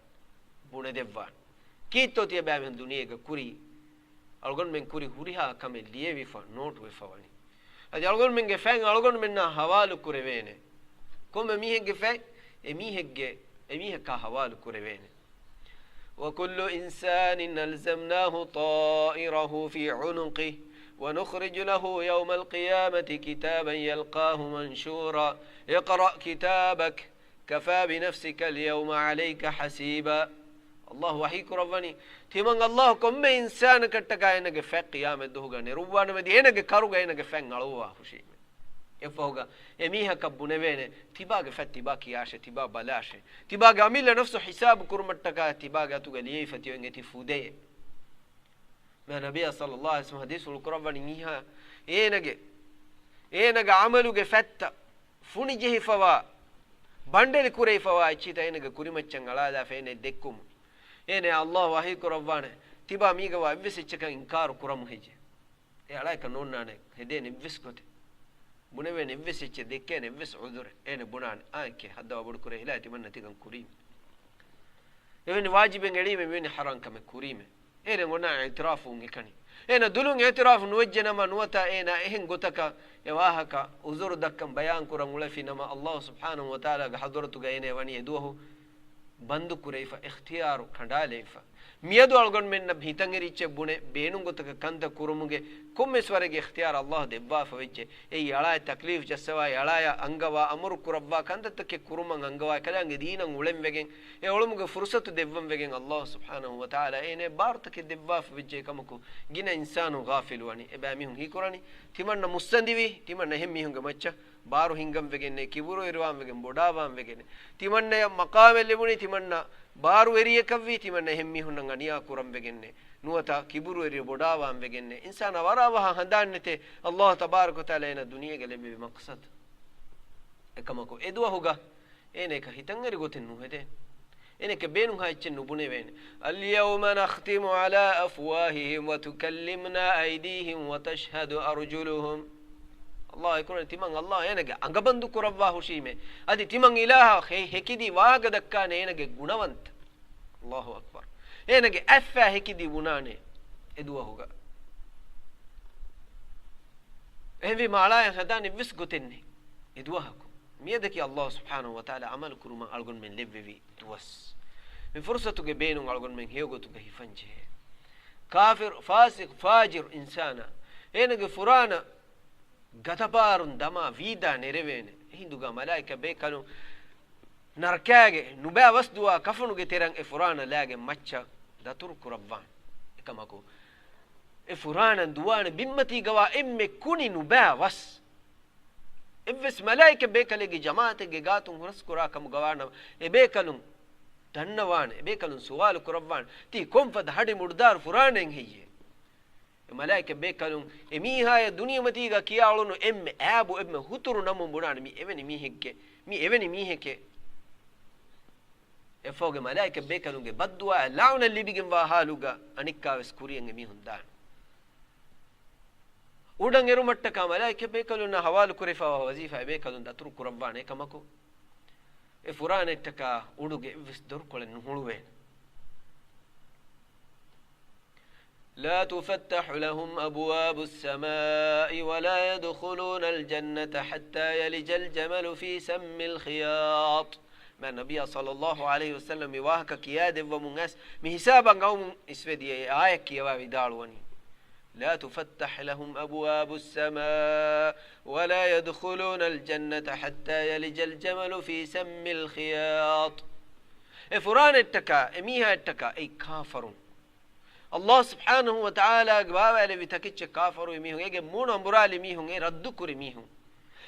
ބުނެދެއްވާނެ. ކީއްތޯ ތިޔަބައިމީހުން ދުނިޔޭގަ ކުރީ؟ އަޅުގަނޑުމެން ކުރި ހުރިހާ ކަމެއް ލިޔެވިފަ، ނޯޓުވެފަ ވަނީ. އަދި އަޅުގަނޑުމެންގެ ފަތް އަޅުގަނޑުމެންނާ ހަވާލު ކުރެވޭނެ. ކޮންމެ މީހެއްގެ ފަތް އެ މީހެއްގެ، އެ މީހަކާ ހަވާލު ކުރެވޭނެ. وكل إنسان ألزمناه طائره في عنقه ونخرج له يوم القيامة كتابا يلقاه منشورا اقرأ كتابك كفى بنفسك اليوم عليك حسيبا. އައްލާހު ވަޙީ ކުރައްވަނީ، ތިމަން އައްލާހު ކޮންމެ އިންސާނަކަށްޓަކާ އޭނަގެ ފަތް ޤިޔާމަތް ދުވަހުގަ ނެރުއްވާނަމަދި އޭނަގެ ކަރުގަ އޭނަގެ ފަތް އަޅުއްވާ ހުށީމެ. އެފަހުގަ އެމީހަކަށް ބުނެވޭނެ، ތިބާގެ ފަތް ތިބާ ކިޔާށޭ، ތިބާ ބަލާށޭ. ތިބާގެ އަމިއްލަ ނަފްސު ހިސާބު ކުރުމަށްޓަކާ ތިބާގެ އަތުގަ ލިޔެވިފަ ތިއޮތް އެތި ފުދޭ. މާ ނަބިއްޔާ ޞައްލައްލާހު ޢަލައިހި ވަސައްލަމަ ޙަދީޘްފުޅު ކުރައްވަނީ މީހާ އޭނަގެ، އޭނަގެ ޢަމަލުގެ ފަތްތައް ފުނިޖެހިފަވާ ބަނޑެލި ކުރެވިފަވާ އެއްޗިތައް އޭނަގެ ކުރިމައްޗަށް އަޅާލާފަ އޭނަ ދެއްކުމުން. އޭނަ އައްލާހު ވަޙީ ކުރައްވާނެ، ތިބާ މީގަވާ އެއްވެސް އެއްޗަކަށް އިންކާރު ކުރަމު ހެއްޔޭ؟ އެ އަޅާއެކަށް ނޯންނާނެ ހެދޭނެ އެއްވެސް ގޮތެއް. ބުނެވޭނެ އެއްވެސް އެއްޗެއް ދެއްކޭނެ އެއްވެސް ޢުޛުރެއް. އޭނަ ބުނާނެ، އާނ އެކޭ ހައްދަވާ ބޮޑުކުރޭ ހިލާ ތިމަންނަ ތިކަން ކުރީމެ. އެވެނި ވާޖިބެއް އެޅީމެ، މިވެނި ޙަރާން ކަމެއް ކުރީމެ. އޭނަ އޮންނާނެ އިޢުތިރާފުވުން އެކަނި. އޭނަ ދުލުން އިޢުތިރާފު ނުވެއްޖެ ނަމަ ނުވަތަ އޭނަ އެހެން ގޮތަކަށް އެ ވާހަކަ ޢުޛުރު ދައްކަން ބަޔާން ކުރަން އުޅެފި ނަމަ އައްލާހު ސުބްޙާނަހު ވަތަޢާލާގެ ޙަޟްރަތުގަ އޭނަ ވަނީ އެ ދުވަހު ބަންދު ކުރެވިފަ، އިޚްތިޔާރު ކަނޑާލެވިފަ. މިއަދު އަޅުގަނޑުމެންނަށް ހިތަށްއެރި އެއްޗެއް ބުނެ، ބޭނުން ގޮތަކަށް ކަންތައް ކުރުމުގެ ކޮންމެސް ވަރެއްގެ އިޚްތިޔާރު އައްލާހު ދެއްވާފަ ވެއްޖެ. އެއީ އަޅާއަށް ތަކްލީފް ޖައްސަވާ، އަޅާއަށް އަންގަވާ، އަމުރު ކުރައްވާ ކަންތައްތަކެއް ކުރުމަށް އަންގަވާ، އެކަލާނގެ ދީނަށް އުޅެން ވެގެން، އެ އުޅުމުގެ ފުރުޞަތު ދެއްވަން ވެގެން އައްލާހު ސުބްޙާނަހު ވަތަޢާލާ އޭނަ ބާރުތަކެއް ދެއްވާފަ ވެއްޖެ. އެކަމަކު ގިނަ އިންސާނުން ޣާފިލު ވަނީ. އެބައިމީހުން ހީކުރަނީ ތިމަންނަ މުއްސަނދިވީ، ތިމަންނަ އެހެން މީހުންގެ މައްޗަށް ބާރު ހިންގަން ވެގެންނޭ، ކިބުރުވެރިވާން ވެގެން، ބޮޑާވާން ވެގެންނޭ. ތިމަންނަޔަށް މަޤާމެއް ލިބުނީ، ތިމަންނަ ބާރުވެރިއެކަށްވީ، ތިމަންނަ އެހެން މީހުންނަށް އަނިޔާ ކުރަން ވެގެންނޭ. ނުވަތަ ކިބުރުވެރި ބޮޑާވާން ވެގެންނޭ. އިންސާނާ ވަރާ ވަހާ ހަނދާން ނެތޭ، އައްލާހު ތަބާރަކަ ވަތަޢާލާ އޭނަ ދުނިޔޭގަ ލެއްވެވި މަޤްޞަދު. އެކަމަކު އެ ދުވަހުގަ އޭނައަކަށް ހިތަށްއެރި ގޮތެއް ނުހެދޭ. އޭނައަކަށް ބޭނުންހާ އެއްޗެއް ނުބުނެވޭނެ. اليوم نختم على أفواههم وتكلمنا أيديهم وتشهد أرجلهم. އައްލާހު އެކުރަން ތިމަން އައްލާހު އޭނަގެ އަނގަ ބަންދު ކުރައްވާ ހުށީމޭ. އަދި ތިމަން އިލާހަށް ހެ-، ހެކިދީ ވާހަކަ ދައްކާނެ އޭނަގެ ގުނަވަންތަ. އައްލާހު އަކްބަރު. އޭނަގެ އަތްފައި ހެކިދީ ބުނާނެ އެ ދުވަހުގަ. އެހެންވީމަ އަޅާއަށް ހަދާނެ އެއްވެސް ގޮތެއް ނެތް އެ ދުވަހަކު. މިއަދަކީ އައްލާހު ސުބްޙާނަހު ވަތަޢާލާ ޢަމަލު ކުރުމަށް އަޅުގަނޑުމެން ލެއްވެވި ދުވަސް. މި ފުރުޞަތުގެ ބޭނުން އަޅުގަނޑުމެން ހެޔޮގޮތުގަ ހިފަންޖެހޭ. ކާފިރު، ފާސިޤު، ފާޖިރު އިންސާނާ އޭނަގެ ފުރާނަ ގަދަބާރުން ދަމާ ވީދާ ނެރެވޭނެ. އެހިނދުގަ މަލާއިކަ ބޭކަލުން ނަރަކާގެ ނުބައި ވަސް ދުވާ ކަފުނުގެ ތެރެއަށް އެ ފުރާނަ ލާގެ މައްޗަށް ދަތުރު ކުރައްވާނެ. އެކަމަކު، އެ ފުރާނަ ދުވާނެ ބިންމަތީގަވާ އެންމެ ކުނި ނުބައި ވަސް. އެއްވެސް މަލާއިކަ ބޭކަލެއްގެ ޖަމާޢަތެއްގެ ގާތުން ހުރަސްކުރާ ކަމުގަވާ ނަމަ، އެ ބޭކަލުން ދަންނަވާނެ، އެ ބޭކަލުން ސުވާލު ކުރައްވާނެ، ތީ ކޮންފަދަ ހަޑި މުޑުދާރު ފުރާނައެއް ހެއްޔޭ؟ އެ މަލާއިކަ ބޭކަލުން އެ މީހާޔަށް ދުނިޔެމަތީގަ ކިޔާ އުޅުނު އެންމެ އާބު، އެންމެ ހުތުރު ނަމުން ބުނާނެ، މި އެވެނި މީހެއްގެ، މި އެވެނި މީހެކޭ. އެފަހުގެ މަލާއިކަ ބޭކަލުންގެ ބައްދުޢާ ލަޢުނަތް ލިބިގެންވާ ޙާލުގަ އަނެއްކާވެސް ކުރިޔަށް އެމީހުން ދާނެ. އުޑަށް އެރުމަށްޓަކާ މަލާއިކަ ބޭކަލުންނާ ޙަވާލު ކުރެވިފައިވާ ވަޒީފާ އެބޭކަލުން ދަތުރު ކުރައްވާނެ. އެކަމަކު، އެ ފުރާނައަށްޓަކާ އުޑުގެ އެއްވެސް ދޮރުކޮޅެއް ނުހުޅުވޭނެ. لا تفتح لهم أبواب السماء ولا يدخلون الجنة حتى يلج الجمل في سم الخياط. މާ ނަބިއްޔާ ޞައްލައްލާހު ޢަލައިހި ވަސައްލަމަ މި ވާހަކަ ކިޔާދެއްވަމުން އައިސް މި ހިސާބަށް ގައުމުން އިސްވެދިޔަ އެ އާޔަތް ކިޔަވާ ވިދާޅުވަނީ. لا تفتح لهم أبواب السماء ولا يدخلون الجنة حتى يلج الجمل في سم الخياط. އެ ފުރާނައަށްޓަކާ، އެ މީހާއަށްޓަކާ، އެއީ ކާފަރުން. އައްލާހު ސުބްޙާނަހު ވަތަޢާލާގެ ބާވާލެއްވި ތަކެއްޗެއް ކާފަރުވި މީހުން، އޭގެ މޫނު އަނބުރާލި މީހުން، އެ ރައްދުކުރި މީހުން.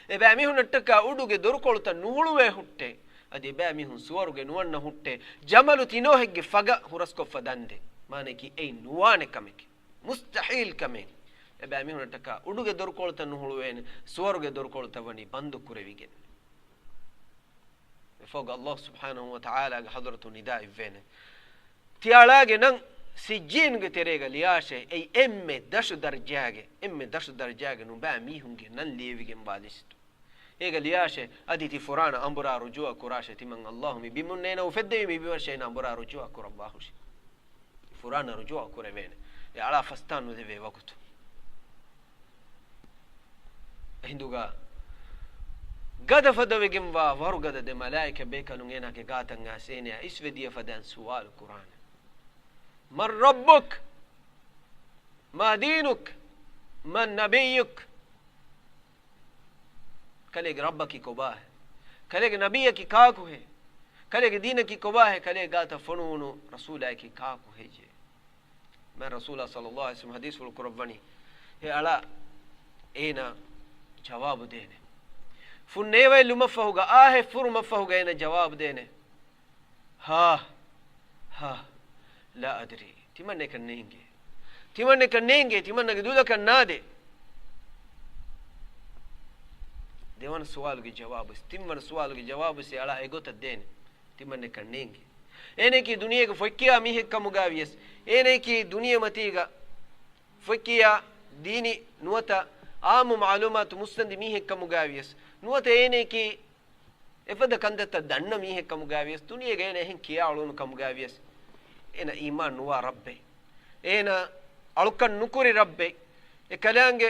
އެބައިމީހުންނަށްޓަކާ އުޑުގެ ދޮރުކޮޅުތައް ނުހުޅުވޭ ހުއްޓޭ. އަދި އެބައިމީހުން ސުވަރުގެ ނުވަންނަ ހުއްޓޭ. ޖަމަލު ތިނޯހެއްގެ ފަގަށް ހުރަސްކޮށްފަ ދަންދެން. މާނައަކީ އެއީ ނުވާނެ ކަމެކޭ. މުސްތަޙީލް ކަމެއް. އެބައިމީހުންނަށްޓަކާ އުޑުގެ ދޮރުކޮޅުތައް ނުހުޅުވޭނެ، ސުވަރުގެ ދޮރުކޮޅުތައް ވަނީ ބަންދު ކުރެވިގެން. އެފަހުގަ އައްލާހު ސުބްޙާނަހު ވަތަޢާލާގެ ޙަޟްރަތުން ނިދާ އިއްވޭނެ. ތިޔައަޅާގެ ނަން ސިއްޖީނުގެ ތެރޭގަ ލިޔާށޭ، އެއީ އެންމެ ދަށު ދަރަޖާގެ، އެންމެ ދަށު ދަރަޖާގެ ނުބައި މީހުންގެ ނަން ލިޔެވިގެންވާ ލިސްޓު. އޭގަ ލިޔާށޭ، އަދި ތި ފުރާނަ އަނބުރާ ރުޖޫޢަ ކުރާށޭ. ތިމަން އައްލާހު މި ބިމުންނޭނަ އުފެއްދެވީ މި ބިމަށޭ އަނބުރާ ރުޖޫޢަ ކުރައްވާހުށި. ފުރާނަ ރުޖޫޢަ ކުރެވޭނެ. އެ އަޅާ ފަސްތާ ނުދެވޭ ވަގުތު. އެހިނދުގަ ގަދަ ފަދަވެގެންވާ ވަރުގަދަ ދެ މަލާއިކަ ބޭކަލުން އޭނާގެ ގާތަށް އައިސް އޭނަޔާ އިސްވެދިޔަ ފަދައިން ސުވާލު ކުރާނެ. من ربك؟ ما دينك؟ من نبيك؟ ކަލޭގެ ރައްބަކީ ކޮބާހޭ؟ ކަލޭގެ ނަބިއްޔަކީ ކާކުހޭ؟ ކަލޭގެ ދީނަކީ ކޮބާހޭ؟ ކަލޭގެ ގާތަށް ފޮނުވުނު ރަސޫލާއެކީ ކާކުހެއްޔޭ؟ މާ ރަސޫލާ ޞައްލައްލާހު ޢަލައިހި ވަސައްލަމަ ޙަދީޘްފުޅު ކުރައްވަނީ، އެ އަޅާ އޭނާ ޖަވާބު ދޭނެ. ފުން ނޭވައިލުމަށްފަހުގަ، އާހެއް ފުރުމަށްފަހުގަ އޭނާ ޖަވާބު ދޭނެ. ހާ، ހާ، لا أدري. ތިމަންނައަކަށް ނޭނގޭ. ތިމަންނައަކަށް ނޭނގޭ. ތިމަންނަގެ ދުލަކަށް ނާދޭ. ދެވަނަ ސުވާލުގެ ޖަވާބު، ތިންވަނަ ސުވާލުގެ ޖަވާބު އަޅާ އެގޮތަށް ދޭނެ. ތިމަންނައަކަށް ނޭނގޭ. އޭނައަކީ ދުނިޔޭގެ ފޮތްކިޔާ މީހެއް ކަމުގައިވިޔަސް، އޭނައަކީ ދުނިޔެމަތީގަ ފޮތްކިޔާ ދީނީ ނުވަތަ އާއްމު މަޢުލޫމާތު މުއްސަނދި މީހެއް ކަމުގައިވިޔަސް، ނުވަތަ އޭނައަކީ އެފަދަ ކަންތައްތައް ދަންނަ މީހެއް ކަމުގައިވިޔަސް، ދުނިޔޭގަ އޭނަ އެހެން ކިޔާ އުޅުނު ކަމުގައިވިޔަސް، އޭނަ އީމާން ނުވާ ރައްބެއް. އޭނަ އަޅުކަން ނުކުރި ރައްބެއް. އެ ކަލާނގެ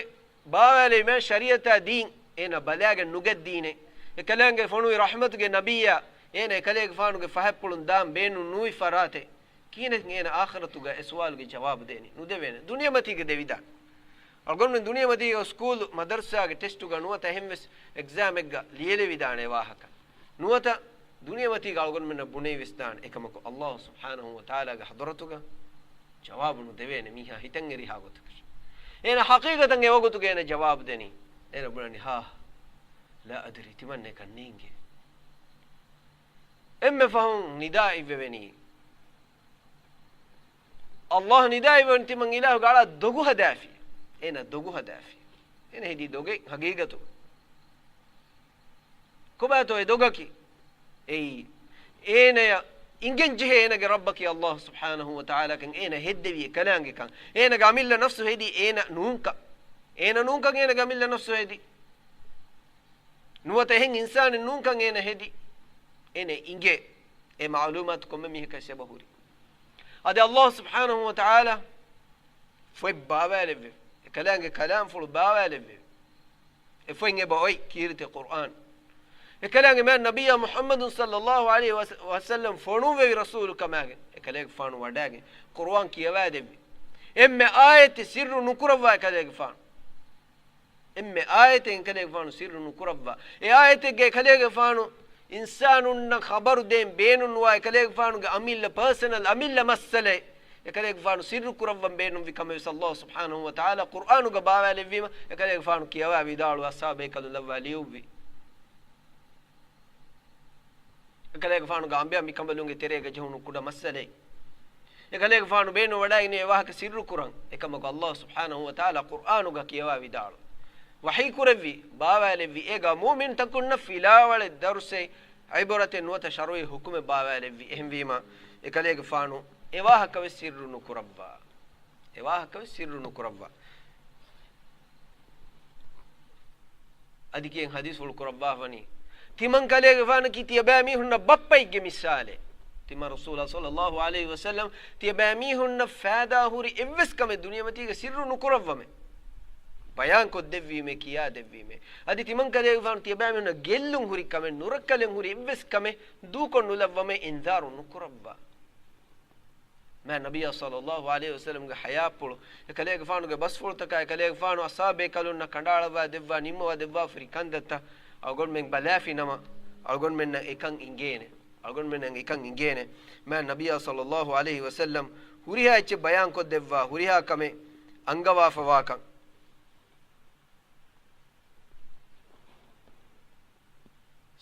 ބާވާލެވި މާ ޝަރީޢަތާ ދީން އޭނަ ބަލާގެން ނުގަތް ދީނެއް. އެ ކަލާނގެ ފޮނުވި ރަޙްމަތުގެ ނަބިއްޔާ އޭނަ އެކަލޭގެފާނުގެ ފަހަތްޕުޅުން ދާން ބޭނުން ނުވި ފަރާތެއް. ކިހިނެއް އޭނަ އާޚިރަތުގަ އެ ސުވާލުގެ ޖަވާބު ދޭނީ؟ ނުދެވޭނެ. ދުނިޔެމަތީގަ ދެވިދާނެ. އަޅުގަނޑުމެން ދުނިޔެމަތީގަ ސްކޫލު، މަދަރުސާގެ ޓެސްޓުގަ ނުވަތަ އެހެންވެސް އެގްޒާމެއްގަ ލިޔެލެވިދާނެ އެ ވާހަކަ. ނުވަތަ ދުނިޔެމަތީގަ އަޅުގަނޑުމެންނަށް ބުނެވިވެސްދާނެ. އެކަމަކު އައްލާހު ސުބްޙާނަހު ވަތަޢާލާގެ ޙަޟްރަތުގަ ޖަވާބު ނުދެވޭނެ މީހާ ހިތަށް އެރިހާ ގޮތަކަށް. އޭނަ ޙަޤީޤަތަށް އެ ވަގުތުގަ އޭނަ ޖަވާބު ދެނީ. އޭނަ ބުނަނީ، ހާ، لا أدري، ތިމަންނައަކަށް ނޭނގޭ. އެންމެ ފަހުން ނިދާ އިއްވެވެނީ. އައްލާހު ނިދާ އިއްވެވެނީ ތިމަން އިލާހުގެ އަޅާ ދޮގު ހަދާފި. އޭނަ ދޮގު ހަދާފި. އޭނަ ހެދީ ދޮގެއް ހަގީގަތު. ކޮބާތޯ އެ ދޮގަކީ؟ އެއީ، އޭނަޔަށް އިނގެން ޖެހޭ އޭނަގެ ރައްބަކީ އައްލާހު ސުބްޙާނަހު ވަތަޢާލާކަން އޭނަ ހެއްދެވި އެ ކަލާނގެކަން. އޭނަގެ އަމިއްލަ ނަފްސު ހެދީ އޭނަ ނޫންކަން. އޭނަ ނޫންކަން އޭނަގެ އަމިއްލަ ނަފްސު ހެދީ. ނުވަތަ އެހެން އިންސާނެއް ނޫންކަން އޭނަ ހެދީ. އޭނަ އިނގޭ އެ މަޢުލޫމާތު ކޮންމެ މީހަކަށް އެބަ ހުރި. އަދި އައްލާހު ސުބްޙާނަހު ވަތަޢާލާ ފޮތް ބާވާލެއްވި. އެކަލާނގެ ކަލާމްފުޅު ބާވާލެއްވި. އެ ފޮތް އެބަ އޮތް ކީރިތި ޤުރްއާން. އެކަލާނގެ މާތް ނަބިއްޔާ މުޙައްމަދު ޞައްލައްލާހު ޢަލައިހި ވަސަ-، ވަސައްލަމް ފޮނުއްވެވި ރަސޫލު ކަމާގެން. އެކަލޭގެފާނު ވަޑާގެން ޤުރްއާން ކިޔަވާދެއްވި. އެންމެ އާޔަތެއް ސިއްރު ނުކުރައްވާ އެކަލޭގެފާނު. އެންމެ އާޔަތެއް އެކަލޭގެފާނު ސިއްރު ނުކުރައްވާ. އެ އާޔަތެއްގަ އެކަލޭގެފާނު އިންސާނުންނަށް ޚަބަރު ދޭން ބޭނުންވާ އެކަލޭގެފާނުގެ އަމިއްލަ ޕާސަނަލް އަމިއްލަ މައްސަލައެއް އެކަލޭގެފާނު ސިއްރު ކުރައްވަން ބޭނުންވި ކަމެއް ވެސް އައްލާހު ސުބްޙާނަހު ވަތަޢާލާ ޤުރްއާނުގަ ބާވާލެއްވީމަ، އެކަލޭގެފާނު ކިޔަވާ ވިދާޅުވާ އަޞްޙާބޭކަލުން ލައްވާ ލިޔުއްވި. އެކަލޭގެފާނުގެ އަނބިޔާ މިކަނބަލުންގެ ތެރޭގަ ޖެހުނު ކުޑަ މައްސަލައެއް. އެކަލޭގެފާނު ބޭނުން ވަޑައިގެން އެ ވާހަކަ ސިއްރު ކުރަން. އެކަމަކު އައްލާހު ސުބްޙާނަހު ވަތަޢާލާ ޤުރްއާނުގަ ކިޔަވާ ވިދާޅު. ވަޙީ ކުރެއްވި، ބާވާލެއްވި، އޭގަ މުއުމިންތަކުންނަށް ފިލާވަޅެއް، ދަރުސެއް، ޢިބްރަތެއް ނުވަތަ ޝަރުޢީ ޙުކުމެއް ބާވާލެއްވި. އެހެންވީމަ، އެކަލޭގެފާނު އެ ވާހަކަ ވެސް ސިއްރު ނުކުރައްވާ. އެ ވާހަކަ ވެސް ސިއްރު ނުކުރައްވާ. އަދި ކިޔެން ޙަދީޘްފުޅު ކުރައްވާފަނީ. ތިމަން ކަލޭގެފާނަކީ ތިޔަބައިމީހުންނަށް ބައްޕައެއްގެ މިސާލެއް. ތިމަން ރަސޫލާ ޞައްލައްލާހު ޢަލައިހި ވަސައްލަމް ތިޔަބައިމީހުންނަށް ފައިދާ ހުރި އެއްވެސް ކަމެއް ދުނިޔެމަތީގަ ސިއްރު ނުކުރައްވަމެ. ބަޔާންކޮށްދެއްވީމެ، ކިޔާދެއްވީމެ. އަދި ތިމަން ކަލޭގެފާނު ތިޔަބައިމީހުންނަށް ގެއްލުން ހުރި ކަމެއް، ނުރައްކަލެން ހުރި އެއްވެސް ކަމެއް ދޫކޮށް ނުލައްވަމެ، އިންޒާރު ނުކުރައްވާ. މާތް ނަބިއްޔާ ޞައްލައްލާހު ޢަލައިހި ވަސައްލަމްގެ ޙަޔާތްޕުޅު، އެކަލޭގެފާނުގެ ބަސްފުޅުތަކާ، އެކަލޭގެފާނު އަޞްޙާބޭކަލުންނަށް ކަނޑައަޅައްވާ ދެއްވާ، ނިންމަވާ ދެއްވާފަ ހުރި ކަންތައްތައް އަޅުގަނޑުމެން ބަލާފިނަމަ، އަޅުގަނޑުމެންނަށް އެކަން އިނގޭނެ. އަޅުގަނޑުމެންނަށް އެކަން އިނގޭނެ. މާތް ނަބިއްޔާ ޞައްލައްލާހު ޢަލައިހި ވަސައްލަމް ހުރިހާ އެއްޗެއް ބަޔާންކޮށްދެއްވާ، ހުރިހާ ކަމެއް އަންގަވާފަވާކަން.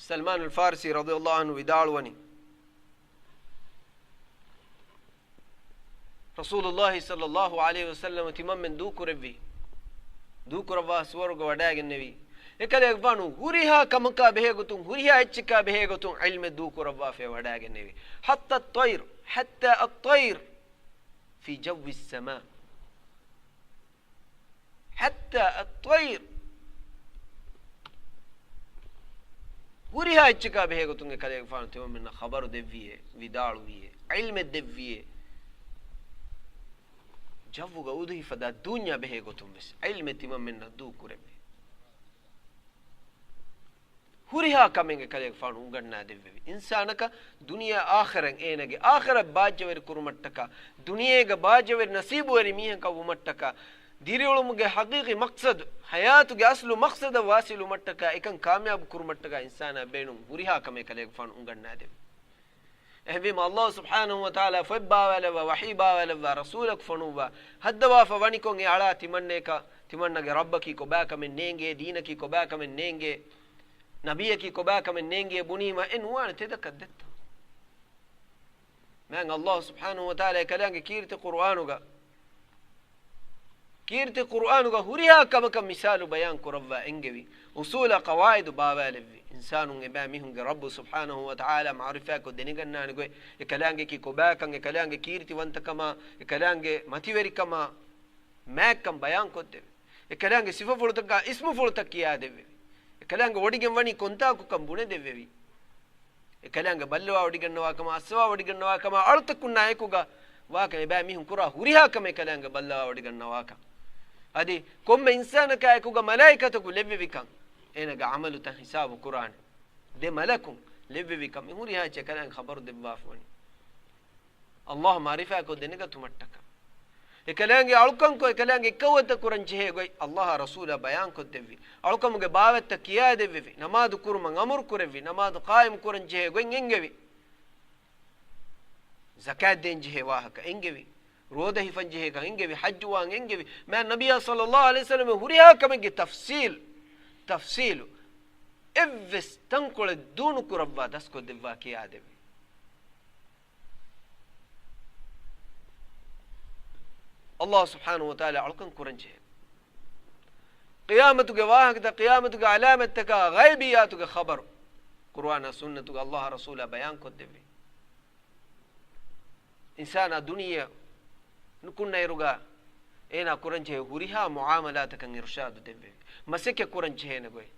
ސަލްމާނުލް ފާރިސީ ރަޟިޔައްލާހު ޢަންހު ވިދާޅުވަނީ، ރަސޫލުއްލާހި ޞައްލައްލާހު ޢަލައިހި ވަސައްލަމަ ތިމަންމެން ދޫކުރެއްވި، ދޫކުރައްވާ ސުވަރުގަ ވަޑައިގެންނެވި. އެކަލޭގެފާނު ހުރިހާ ކަމަކާ ބެހޭގޮތުން، ހުރިހާ އެއްޗަކާ ބެހޭގޮތުން ޢިލްމެއް ދޫކުރައްވާފައި ވަޑައިގެންނެވި. حتى الطير، حتى الطير في جو السماء. حتى الطير. ހުރިހާ އެއްޗަކާ ބެހޭ ގޮތުން އެކަލޭގެފާނު ތިމަންމެންނަށް ޚަބަރު ދެއްވިއޭ، ވިދާޅުވިއޭ، ޢިލްމެއް ދެއްވިއޭ. ޖައްވުގަ އުދުހިފަދަ ދުންޏާ ބެހޭ ގޮތުން ވެސް ޢިލްމެއް ތިމަންމެންނަށް ދޫ ކުރެއްވި. ހުރިހާ ކަމެއް އެކަލޭގެފާނު އުނގަންނާ ދެއްވެވި. އިންސާނަކަށް ދުނިޔެ އާޚިރަތް އޭނަގެ އާޚިރަތް ބާއްޖަވެރި ކުރުމަށްޓަކާ، ދުނިޔޭގަ ބާއްޖަވެރި ނަސީބުވެރި މީހަކަށް ވުމަށްޓަކާ، ދިރިއުޅުމުގެ ޙަޤީޤީ މަޤްޞަދު، ޙަޔާތުގެ އަސްލު މަޤްޞަދަށް ވާޞިލުވުމަށްޓަކާ، އެކަން ކާމިޔާބު ކުރުމަށްޓަކާ އިންސާނާ ބޭނުން ހުރިހާ ކަމެއް ކަލޭގެފާނު އުނގަންނާދެވި. އެހެންވީމަ، ﷲ ސުބްޙާނަހޫ ވަތަޢާލާ ފޮތް ބާވާލައްވާ، ވަޙީ ބާވާލައްވާ، ރަސޫލަކު ފޮނުއްވާ، ހައްދަވާފަ ވަނިކޮށް އެ އަޅާ ތިމަންނައަކަށް، ތިމަންނަގެ ރައްބަކީ ކޮބާކަމެއް ނޭނގޭ، ދީނަކީ ކޮބާކަމެއް ނޭނގޭ، ނަބިއްޔަކީ ކޮބާކަމެއް ނޭނގޭ ބުނީމަ، އެ ނުވާނެ ތެދަކަށް ދެއްތޯ؟ މާތް ﷲ ސުބްޙާނަހޫ ވަތަޢާލާ އެކަލާނގެ ކީރިތި ޤުރުއާނުގަ، ކީރިތި ޤުރުއާނުގަ ހުރިހާ ކަމަކަށް މިސާލު ބަޔާން ކުރައްވާ އެންގެވި، އުޞޫލާ ޤަވާޢިދު ބާވާލެއްވި، އިންސާނުން އެބައިމީހުންގެ ރައްބު ސުބްޙާނަހޫ ވަތަޢާލާ މަޢުރިފާކޮށް ދެނެގަންނާނެ ގޮތް، އެކަލާނގެކީ ކޮބާކަން، އެކަލާނގެ ކީރިތިވަންތަކަމާ، އެކަލާނގެ މަތިވެރިކަމާ، މާތްކަން ބަޔާންކޮށްދެވި. އެކަލާނގެ ސިފަފުޅުތަކާ އިސްމުފުޅުތައް ކިޔާދެއްވެވި. އެކަލާނގެ ވޮޑިގެން ވަނީ ކޮންތާކުކަން ބުނެދެއްވެވި. އެކަލާނގެ ބައްލަވާވޮޑިގަންނަވާކަމާ، އައްސަވާވޮޑިގަންނަވާކަމާ، އަޅުތަކުންނާ އެކުގަ ވާކަން، އެބައިމީހުން ކުރާ ހުރިހާ ކަމެއް އެކަލާނގެ ބައްލަވާވޮޑިގަންނަވާކަން. އަދި ކޮންމެ އިންސާނަކާ އެކުގަ މަލާއިކަތަކު ލެއްވެވިކަން، އޭނަގެ ޢަމަލުތައް ހިސާބު ކުރާނެ. ދެ މަލަކުން ލެއްވެވިކަން، މި ހުރިހާ އެއްޗެއް އެކަލާނގެ ޚަބަރު ދެއްވާފަ ވަނީ. ﷲ މަޢުރިފާކޮށް ދެނެގަތުމަށްޓަކާ. އެކަލާނގެ އަޅުކަންކޮށް، އެކަލާނގެ އެއްކައުވަތައް ކުރަން ޖެހޭ ގޮތް ﷲ އާ ރަސޫލާ ބަޔާންކޮށްދެއްވި. އަޅުކަމުގެ ބާވަތްތައް ކިޔާދެއްވެވި. ނަމާދު ކުރުމަށް އަމުރު ކުރެއްވި. ނަމާދު ޤާއިމް ކުރަން ޖެހޭ ގޮތް އެންގެވި. ޒަކާތް ދޭން ޖެހޭ ވާހަކަ އެންގެވި. ރޯދަ ހިފަން ޖެހޭކަން އެންގެވި. ޙައްޖު ވާން އެންގެވި. މާތް ނަބިއްޔާ ޞައްލައްލާހު ޢަލައިހި ވަސައްލަމަ ހުރިހާ ކަމެއްގެ ތަފްޞީލް، ތަފްޞީލު އެއްވެސް ތަންކޮޅެއް ދޫނުކުރައްވާ ދަސްކޮށްދެއްވާ ކިޔާދެއްވި. ﷲ ސުބްޙާނަހޫ ވަތަޢާލާ އަޅުކަން ކުރަންޖެހޭ. ޤިޔާމަތުގެ ވާހަކަތައް، ޤިޔާމަތުގެ ޢަލާމަތްތަކާ، ޣައިބިއްޔާތުގެ ޚަބަރު ޤުރުއާނާ ސުންނަތުގަ ﷲ އާ ރަސޫލާ ބަޔާންކޮށްދެއްވި. އިންސާނާ ދުނިޔެއަށް ނުކުންނައިރުގަ އޭނާ ކުރަންޖެހޭ ހުރިހާ މުޢާމަލާތަކަށް އިރުޝާދު ދެއްވެވި. މަސައްކަތް ކުރަންޖެހޭނެ ގޮތް،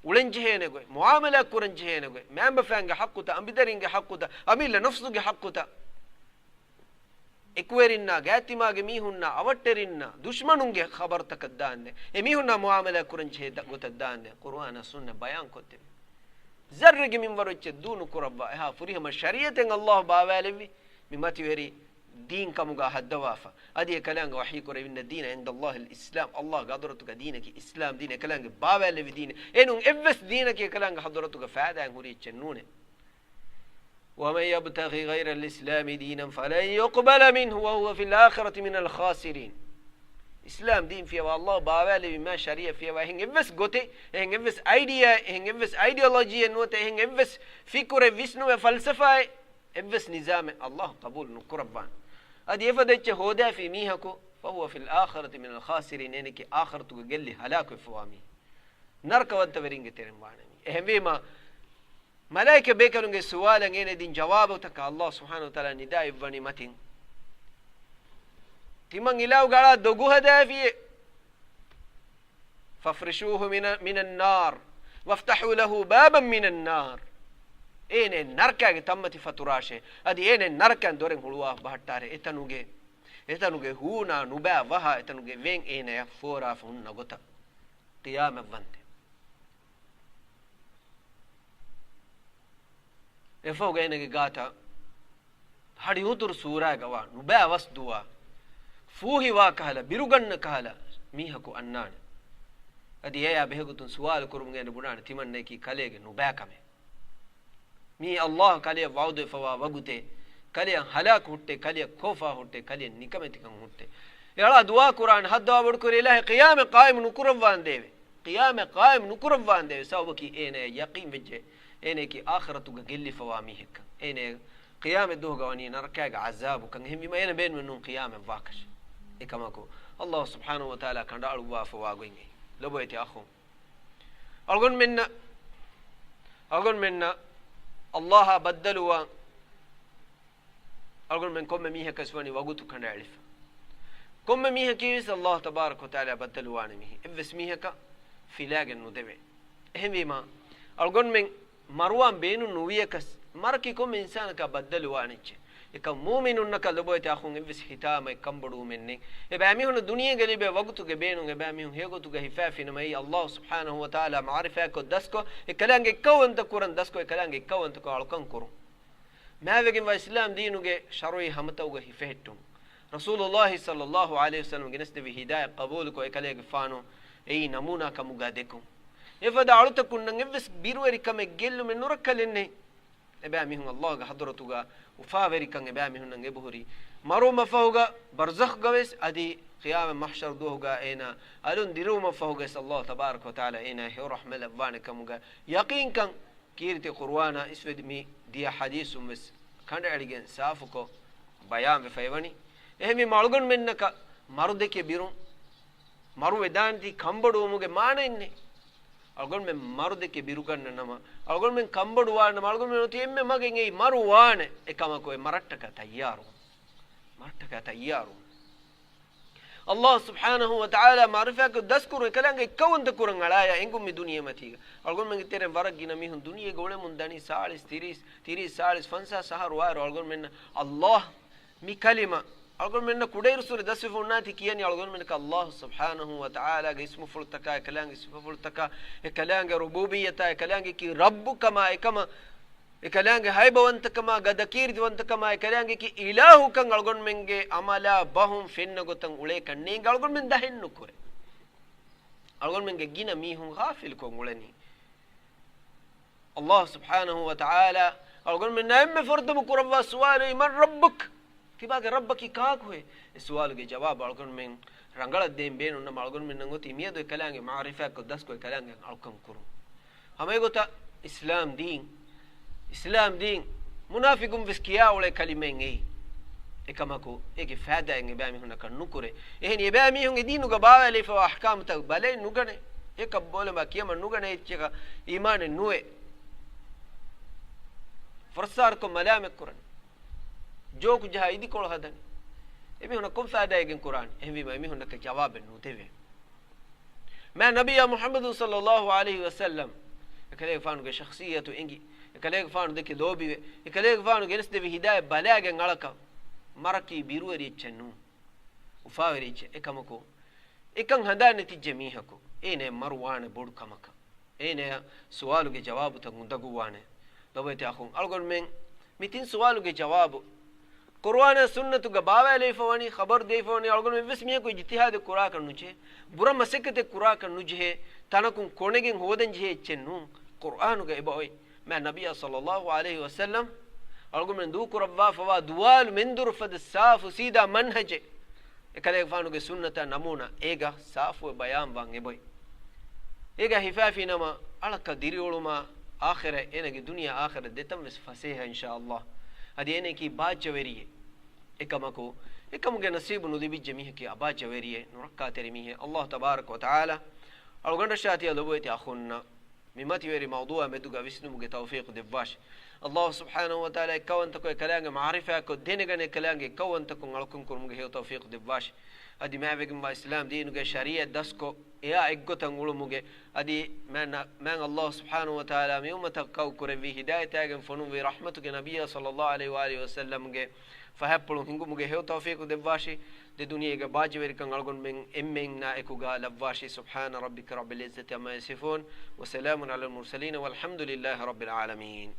އުޅެންޖެހޭނެ ގޮތް، މުޢާމަލާތް ކުރަންޖެހޭނެ ގޮތް، މައިންބަފައިންގެ ޙައްޤުތައް، އަނބިދަރިންގެ ޙައްޤުތައް، އަމިއްލަ ނަފްސުގެ ޙައްޤުތައް، އެކުވެރިންނާ، ގާތްތިމާގެ މީހުންނާ، އަވަށްޓެރިންނާ، ދުޝްމަނުންގެ ޚަބަރުތަކަށް ދާންދެން، އެމީހުންނާ މުޢާމަލާތް ކުރަންޖެހޭ ދަ-، ގޮތަށް ދާންދެން، ޤުރުއާނާ ސުންނަ ބަޔާންކޮށްދެވި. ޒައްރެއްގެ މިންވަރު އެއްޗެއް ދޫ ނުކުރައްވާ، އެހާ ފުރިހަމަ ޝަރީޢަތެއް ﷲ ބާވާލެއްވި، މި މަތިވެރި ދީން ކަމުގަ ހައްދަވާފަ. އަދި އެކަލާނގެ ވަޙީ ކުރެވި، އިންނަ އައްދީނަ ޢިންދަﷲިލް އިސްލާމް، ﷲގެ ޙަޟްރަތުގަ ދީނަކީ އިސްލާމް ދީން، އެކަލާނގެ ބާވާލެއްވި ދީން. އެނޫން އެއްވެސް ދީނަކީ އެކަލާނގެ ޙަޟްރަތުގަ ފައިދާއިން ހުރި އެއްޗެއް ނޫނޭ. ومن يبتغ غير الإسلام دينا فلن يقبل منه وهو في الآخرة من الخاسرين. އިސްލާމް ދީން ފިޔަވާ، ﷲ ބާވާލެއްވި މާ ޝަރީޢަތް ފިޔަވާ، އެހެން އެއްވެސް ގޮތެއް، އެހެން އެއްވެސް އައިޑިއާއެއް، އެހެން އެއްވެސް އައިޑިއޮލޮޖީއެއް ނުވަތަ، އެހެން އެއްވެސް ފިކުރެއް، ވިސްނުމެއް، ފަލްސަފާއެއް، އެއްވެސް ނިޒާމެއް ﷲ ޤަބޫލު ނުކުރައްވާނެ. އަދި އެފަދަ އެއްޗެއް ހޯދާފި މީހަކު، فهو في الآخرة من الخاسرين، އޭނަކީ އާޚިރަތުގަ ގެއްލި ހަލާކުވެފަވާ މީހެއް. ނަރަކަވަންތަވެރިންގެ ތެރެއިން ވާނެ މީ. އެހެންވީމަ، މަލާއިކަ ބޭކަލުންގެ ސުވާލަށް އޭނަ ދިން ޖަވާބުތަކަށް ﷲ ސުބްޙާނަހޫ ވަތަޢާލާ ނިދާ އިއްވަނީ މަތިން. ތިމަން އިލާހުގެ އަޅާ ދޮގު ހަދާފިއޭ. فافرشوه من، من النار وافتحوا له بابا من النار. އޭނަ ނަރަކައިގެ ތަންމަތި ފަތުރާށޭ. އަދި އޭނަ ނަރަކައިން ދޮރެއް ހުޅުވާ ބަހައްޓާރޭ. އެތަނުގެ، އެތަނުގެ ހޫނާ ނުބައި ވަހާ އެތަނުގެ ވޭން އޭނަޔަށް ފޯރާފަ ހުންނަ ގޮތަށް. ޤިޔާމަތް ވަންދެން. އެފަހުގަ އޭނަގެ ގާތަށް ހަޑި ހުތުރު ސޫރާގަވާ، ނުބައި ވަސް ދުވާ، ފޫހިވާ ކަހަލަ، ބިރުގަންނަ ކަހަލަ މީހަކު އަންނާނެ. އަދި އެޔާ ބެހޭގޮތުން ސުވާލު ކުރުމުގެ އޭނަ ބުނާނެ ތިމަންނައަކީ ކަލޭގެ ނުބައިކަމެއް. މީ ﷲ ކަލެޔަށް ވަޢުދުވެފަވާ ވަގުތެއް، ކަލެޔަށް ހަލާކު ހުއްޓޭ، ކަލެޔަށް ކޯފާ ހުއްޓޭ، ކަލެޔަށް ނިކަމެތިކަން ހުއްޓޭ. އެ އަޅާ ދުޢާ ކުރާނެ، ހައްދަވާ ބޮޑުކުރޭ، އިލާހޭ ޤިޔާމަތް ޤާއިމް ނުކުރައްވާނދޭވެ. ޤިޔާމަތް ޤާއިމް ނުކުރައްވާނދޭވެ. ސަބަބަކީ އޭނަޔަށް ޔަޤީން ވެއްޖެ، އޭނަޔަކީ އާޚިރަތުގަ ގެއްލިފަވާ މީހެއްކަން. އޭނަ ޤިޔާމަތް ދުވަހުގަ ވަނީ ނަރަކައިގެ ޢަޒާބުކަން. އެހެންވީމަ އޭނަ ބޭނުމެއް ނޫން ޤިޔާމަތް ވާކަށެއް. އެކަމަކު، ﷲ ސުބްޙާނަހޫ ވަތަޢާލާ ކަނޑައަޅުއްވާފަވާ ގޮތް އެއީ. ލޮބުވެތި އަޚުން. އަޅުގަނޑުމެންނަށް، އަޅުގަނޑުމެންނަށް ﷲ އާ ބައްދަލުވާން، އަޅުގަނޑުމެން ކޮންމެ މީހަކަސް ވަނީ ވަގުތު ކަނޑައެޅިފަ. ކޮންމެ މީހަކީވެސް ﷲ ތަބާރަކަ ވަތަޢާލާ ބައްދަލުވާނެ މީހެއް. އެއްވެސް މީހަކަށް ފިލާގެން ނުދެވޭ. އެހެންވީމަ، އަޅުގަނޑުމެން މަރުވާން ބޭނުން ނުވިޔަކަސް، މަރަކީ ކޮންމެ އިންސާނަކާ ބައްދަލުވާނެއްޗެއް. އެކަމް މޫމިނުންނަކަށް ލޮބުވެތި އަޚުން އެއްވެސް ހިތާމައެއް ކަންބޮޑުވުމެއް ނެތް. އެބައިމީހުންނަށް ދުނިޔޭގަ ލިބޭ ވަގުތުގެ ބޭނުން އެބައިމީހުން ހެޔޮގޮތުގަ ހިފައިފިނަމަ، އެއީ އައްލާހު ސުބްޙާނަހު ވަތަޢާލާ މަޢުރިފާކޮށް ދަސްކޮށް، އެކަލާނގެ އެއްކައުވަންތަ ކުރަން ދަސްކޮށް، އެކަލާނގެ އެއްކައުވަންތަކޮށް އަޅުކަން ކުރުން. މާތްވެގެންވާ އިސްލާމް ދީނުގެ ޝަރުޢީ ހަމަތައުގަ ހިފެހެއްޓުން. ރަސޫލުއްލާހި ޞައްލައްލާހު ޢަލައިހި ވަސައްލަމަ ގެނެސްދެވި ހިދާޔަތް ޤަބޫލުކޮށް، އެކަލޭގެފާނު އެއީ ނަމޫނާ ކަމުގަ ދެކުން. އެފަދަ އަޅުތަކުންނަށް އެއްވެސް ބިރުވެރިކަމެއް ގެއްލުމެއް ނުރައްކަލެއް ނެތް. އެބައިމީހުން އައްލާހުގެ ޙަޟްރަތުގަ އުފާވެރިކަން އެބައިމީހުންނަށް އެބަހުރި. މަރުވުމަށްފަހުގަ ބަރްޒަޚްގަވެސް އަދި ޤިޔާމަތް މަޙްޝަރު ދުވަހުގަ އޭނާ އަލުން ދިރިވުމަށްފަހުގަވެސް އައްލާހު ތަބާރަކަ ވަތަޢާލާ އޭނާ ހެޔޮ ރަޙްމަތް ލައްވާނެ ކަމުގަ ޔަޤީންކަން ކީރިތި ޤުރުއާނާ އިސްވެދި މި ދިޔަ ޙަދީޘުން ވެސް ކަނޑައެޅިގެން ސާފުކޮށް ބަޔާންވެފައިވަނީ. އެހެންވީމަ އަޅުގަނޑުމެންނަކަށް މަރުދެކެ ބިރުން، މަރު ވެދާނެތީ ކަންބޮޑުވުމުގެ މާނައެއް ނެތް. އަޅުގަނޑުމެން މަރުދެކެ ބިރުގަންނަ ނަމަ، އަޅުގަނޑުމެން ކަންބޮޑުވާނަމަ، އަޅުގަނޑުމެން އޮތީ އެންމެ މަގެއް އެއީ މަރު ވާނެ. އެކަމަކު އެ މަރަށްޓަކާ ތައްޔާރުވުން. މަރަށްޓަކާ ތައްޔާރުވުން. އައްލާހު ސުބްޙާނަހު ވަތަޢާލާ މަޢުރިފާކޮށް ދަސްކުރުން، އެކަލާނގެ އެއްކައުވަންތަ ކުރަން އަޅާޔާ އެނގުން މި ދުނިޔެމަތީގަ. އަޅުގަނޑުމެންގެ ތެރެއިން ވަރަށް ގިނަ މީހުން ދުނިޔޭގަ އުޅެމުން ދަނީ ސާޅީސް ތިރީސް، ތިރީސް ސާޅީސް ފަންސާސް އަހަރު ވާއިރު އަޅުގަނޑުމެންނަށް އައްލާހު މި ކަލިމަ އަޅުގަނޑުމެންނަށް ކުޑައިރުއްސުރެ ދަސްވެފަ އޮންނާތީ ކިޔަނީ އަޅުގަނޑުމެންނަކަށް އައްލާހު ސުބްޙާނަހު ވަތަޢާލާގެ އިސްމުފުޅުތަކާ، އެކަލާނގެ ސިފަފުޅުތަކާ، އެކަލާނގެ ރުބޫބިއްޔަތާ، އެކަލާނގެކީ ރައްބުކަމާ އެކަމަށް، އެކަލާނގެ ހައިބަވަންތަކަމާ، ގަދަކީރިތިވަންތަކަމާ، އެކަލާނގެކީ އިލާހުކަން އަޅުގަނޑުމެންގެ އަމަލާ ބަހުން ފެންނަ ގޮތަށް އުޅޭކަށް ނޭނގެ އަޅުގަނޑުމެން ދަހެއްނުކުރޭ. އަޅުގަނޑުމެންގެ ގިނަ މީހުން ޣާފިލުކޮށް އުޅެނީ. އައްލާހު ސުބްޙާނަހު ވަތަޢާލާ އަޅުގަނޑުމެންނާ އެންމެ ފުރަތަމަ ކުރައްވާ ސުވާލު، من ربك؟ ތިބާގެ ރައްބަކީ ކާކުހޭ؟ އެ ސުވާލުގެ ޖަވާބު އަޅުގަނޑުމެން ރަނގަޅަށް ދޭން ބޭނުން ނަމަ، އަޅުގަނޑުމެންނަށް އޮތީ މިއަދު އެކަލާނގެ މަޢުރިފާކޮށް ދަސްކޮށް އެކަލާނގެ އަޅުކަން ކުރުން. ހަމައެގޮތަށް އިސްލާމް ދީން، އިސްލާމް ދީން މުނާފިޤުން ވެސް ކިޔާ އުޅޭ ކަލިމައެއް އެއީ. އެކަމަކު، އޭގެ ފައިދާއެއް އެބައިމީހުންނަކަށް ނުކުރޭ. އެހެނީ އެބައިމީހުން އެ ދީނުގަ ބާވާލައިފަވާ އަޙްކާމުތައް ބަލައެއް ނުގަނޭ. އެކަން ބޯލަމާ ކިޔަމަ ނުގަނޭ، އެއްޗަކަށް އީމާނެއް ނުވޭ. ފުރައްސާރަކޮށް މަލާމަތް ކުރަން. ޖޯކު ޖަހާ އިދިކޮޅު ހަދަނީ. އެމީހުންނަށް ކޮން ފައިދާއެއްގެން ކުރާނީ؟ އެހެންވީމަ އެމީހުންނަކަށް ޖަވާބެއް ނުދެވޭ. މާތް ނަބިއްޔާ މުޙައްމަދު ޞައްލައްލާހު ޢަލައިހި ވަސައްލަމް އެކަލޭގެފާނުގެ ޝަޚްޞިއްޔަތު އެނގި، އެކަލޭގެފާނު ދެކެ ލޯބިވެ، އެކަލޭގެފާނު ގެނެސްދެވި ހިދާޔަތް ބަލާގެން އަޅަކަށް، މަރަކީ ބިރުވެރި އެއްޗެއް ނޫން. އުފާވެރި އެއްޗެއް. އެކަމަކު، އެކަން ހަނދާން ނެތިއްޖެ މީހަކު އޭނަޔަށް މަރު ވާނެ ބޮޑު ކަމަކަށް. އޭނަޔަށް ސުވާލުގެ ޖަވާބުތައް އުނދަގޫވާނެ. ލޮބުވެތި އަޚުން، އަޅުގަނޑުމެން މި ތިން ސުވާލުގެ ޖަވާބު، ޤުރުއާނާ ސުންނަތުގަ ބާވާލައިފަ ވަނީ، ޚަބަރު ދެވިފަ ވަނީ، އަޅުގަނޑުމެން އެއްވެސް މީހަކު އިޖްތިހާދެއް ކުރާކަށް ނުޖެހޭ، ބުރަ މަސައްކަތެއް ކުރާކަށް ނުޖެހޭ، ތަނަކުން ކޮނެގެން ހޯދަން ޖެހޭ އެއްޗެއް ނޫން. ޤުރުއާނުގަ އެބައޮތް. މާތް ނަބިއްޔާ ޞައްލައްލާހު ޢަލައިހި ވަސައްލަމް އަޅުގަނޑުމެން ދޫކުރައްވާފަވާ ދުވާލު މެންދުރު ފަދަ ސާފު ސީދާ މަންހަޖެއް. އެކަލޭގެފާނުގެ ސުންނަތާ ނަމޫނާ އޭގަ ސާފުވެ ބަޔާންވާން އެބައޮތް. އޭގަ ހިފާފިނަމަ އަޅަކަށް ދިރިއުޅުމާ އާޚިރަތް އޭނަގެ ދުނިޔެ އާޚިރަތް ދެތަން ވެސް ފަސޭހަ އިންޝާﷲ. އަދި އޭނައަކީ ބާއްޖަވެރިއެއް. އެކަމަކު، އެކަމުގެ ނަސީބު ނުލިބިއްޖެ މީހަކީ އަބާއްޖަވެރިއެއް، ނުރައްކާތެރި މީހެއް. ﷲ ތަބާރަކަ ވަތަޢާލާ އަޅުގަނޑަށާ ތިޔަ ލޮބުވެތި އަޚުންނަށް މި މަތިވެރި މައުޟޫޢާ މެދުގަ ވިސްނުމުގެ ތައުފީޤު ދެއްވާށި. ﷲ ސުބްޙާނަހު ވަތަޢާލާ އެއްކައުވަންތަކޮށް އެކަލާނގެ މަޢުރިފާކޮށް ދެނެގަނެ އެކަލާނގެ އެއްކައުވަންތަކޮށް އަޅުކަން ކުރުމުގެ ހެޔޮ ތައުފީޤު ދެއްވާށި. އަދި މާތްވެގެންވާ އިސްލާމް ދީނުގެ ޝަރީޢަތް ދަސްކޮށް، އެއާ އެއްގޮތަށް އުޅުމުގެ، އަދި މާތް، މާތް ﷲ ސުބްޙާނަހު ވަތަޢާލާ މި އުއްމަތަށް ކައު ކުރެއްވި ހިދާޔަތާގެން ފޮނުއްވި ރަޙްމަތުގެ ނަބިއްޔާ ޞައްލައްލާހު ޢަލައިހި ވައާލިހި ވަސައްލަމްގެ ފަހަތްޕުޅުން ހިނގުމުގެ ހެޔޮ ތައުފީޤު ދެއްވާށި. ދެ ދުނިޔޭގެ ބާއްޖަވެރިކަން އަޅުގަނޑުމެން އެންމެންނާ އެކުގަ ލައްވާށި. سبحان ربك رب العزة عما يصفون، وسلام على المرسلين، والحمد لله رب العالمين.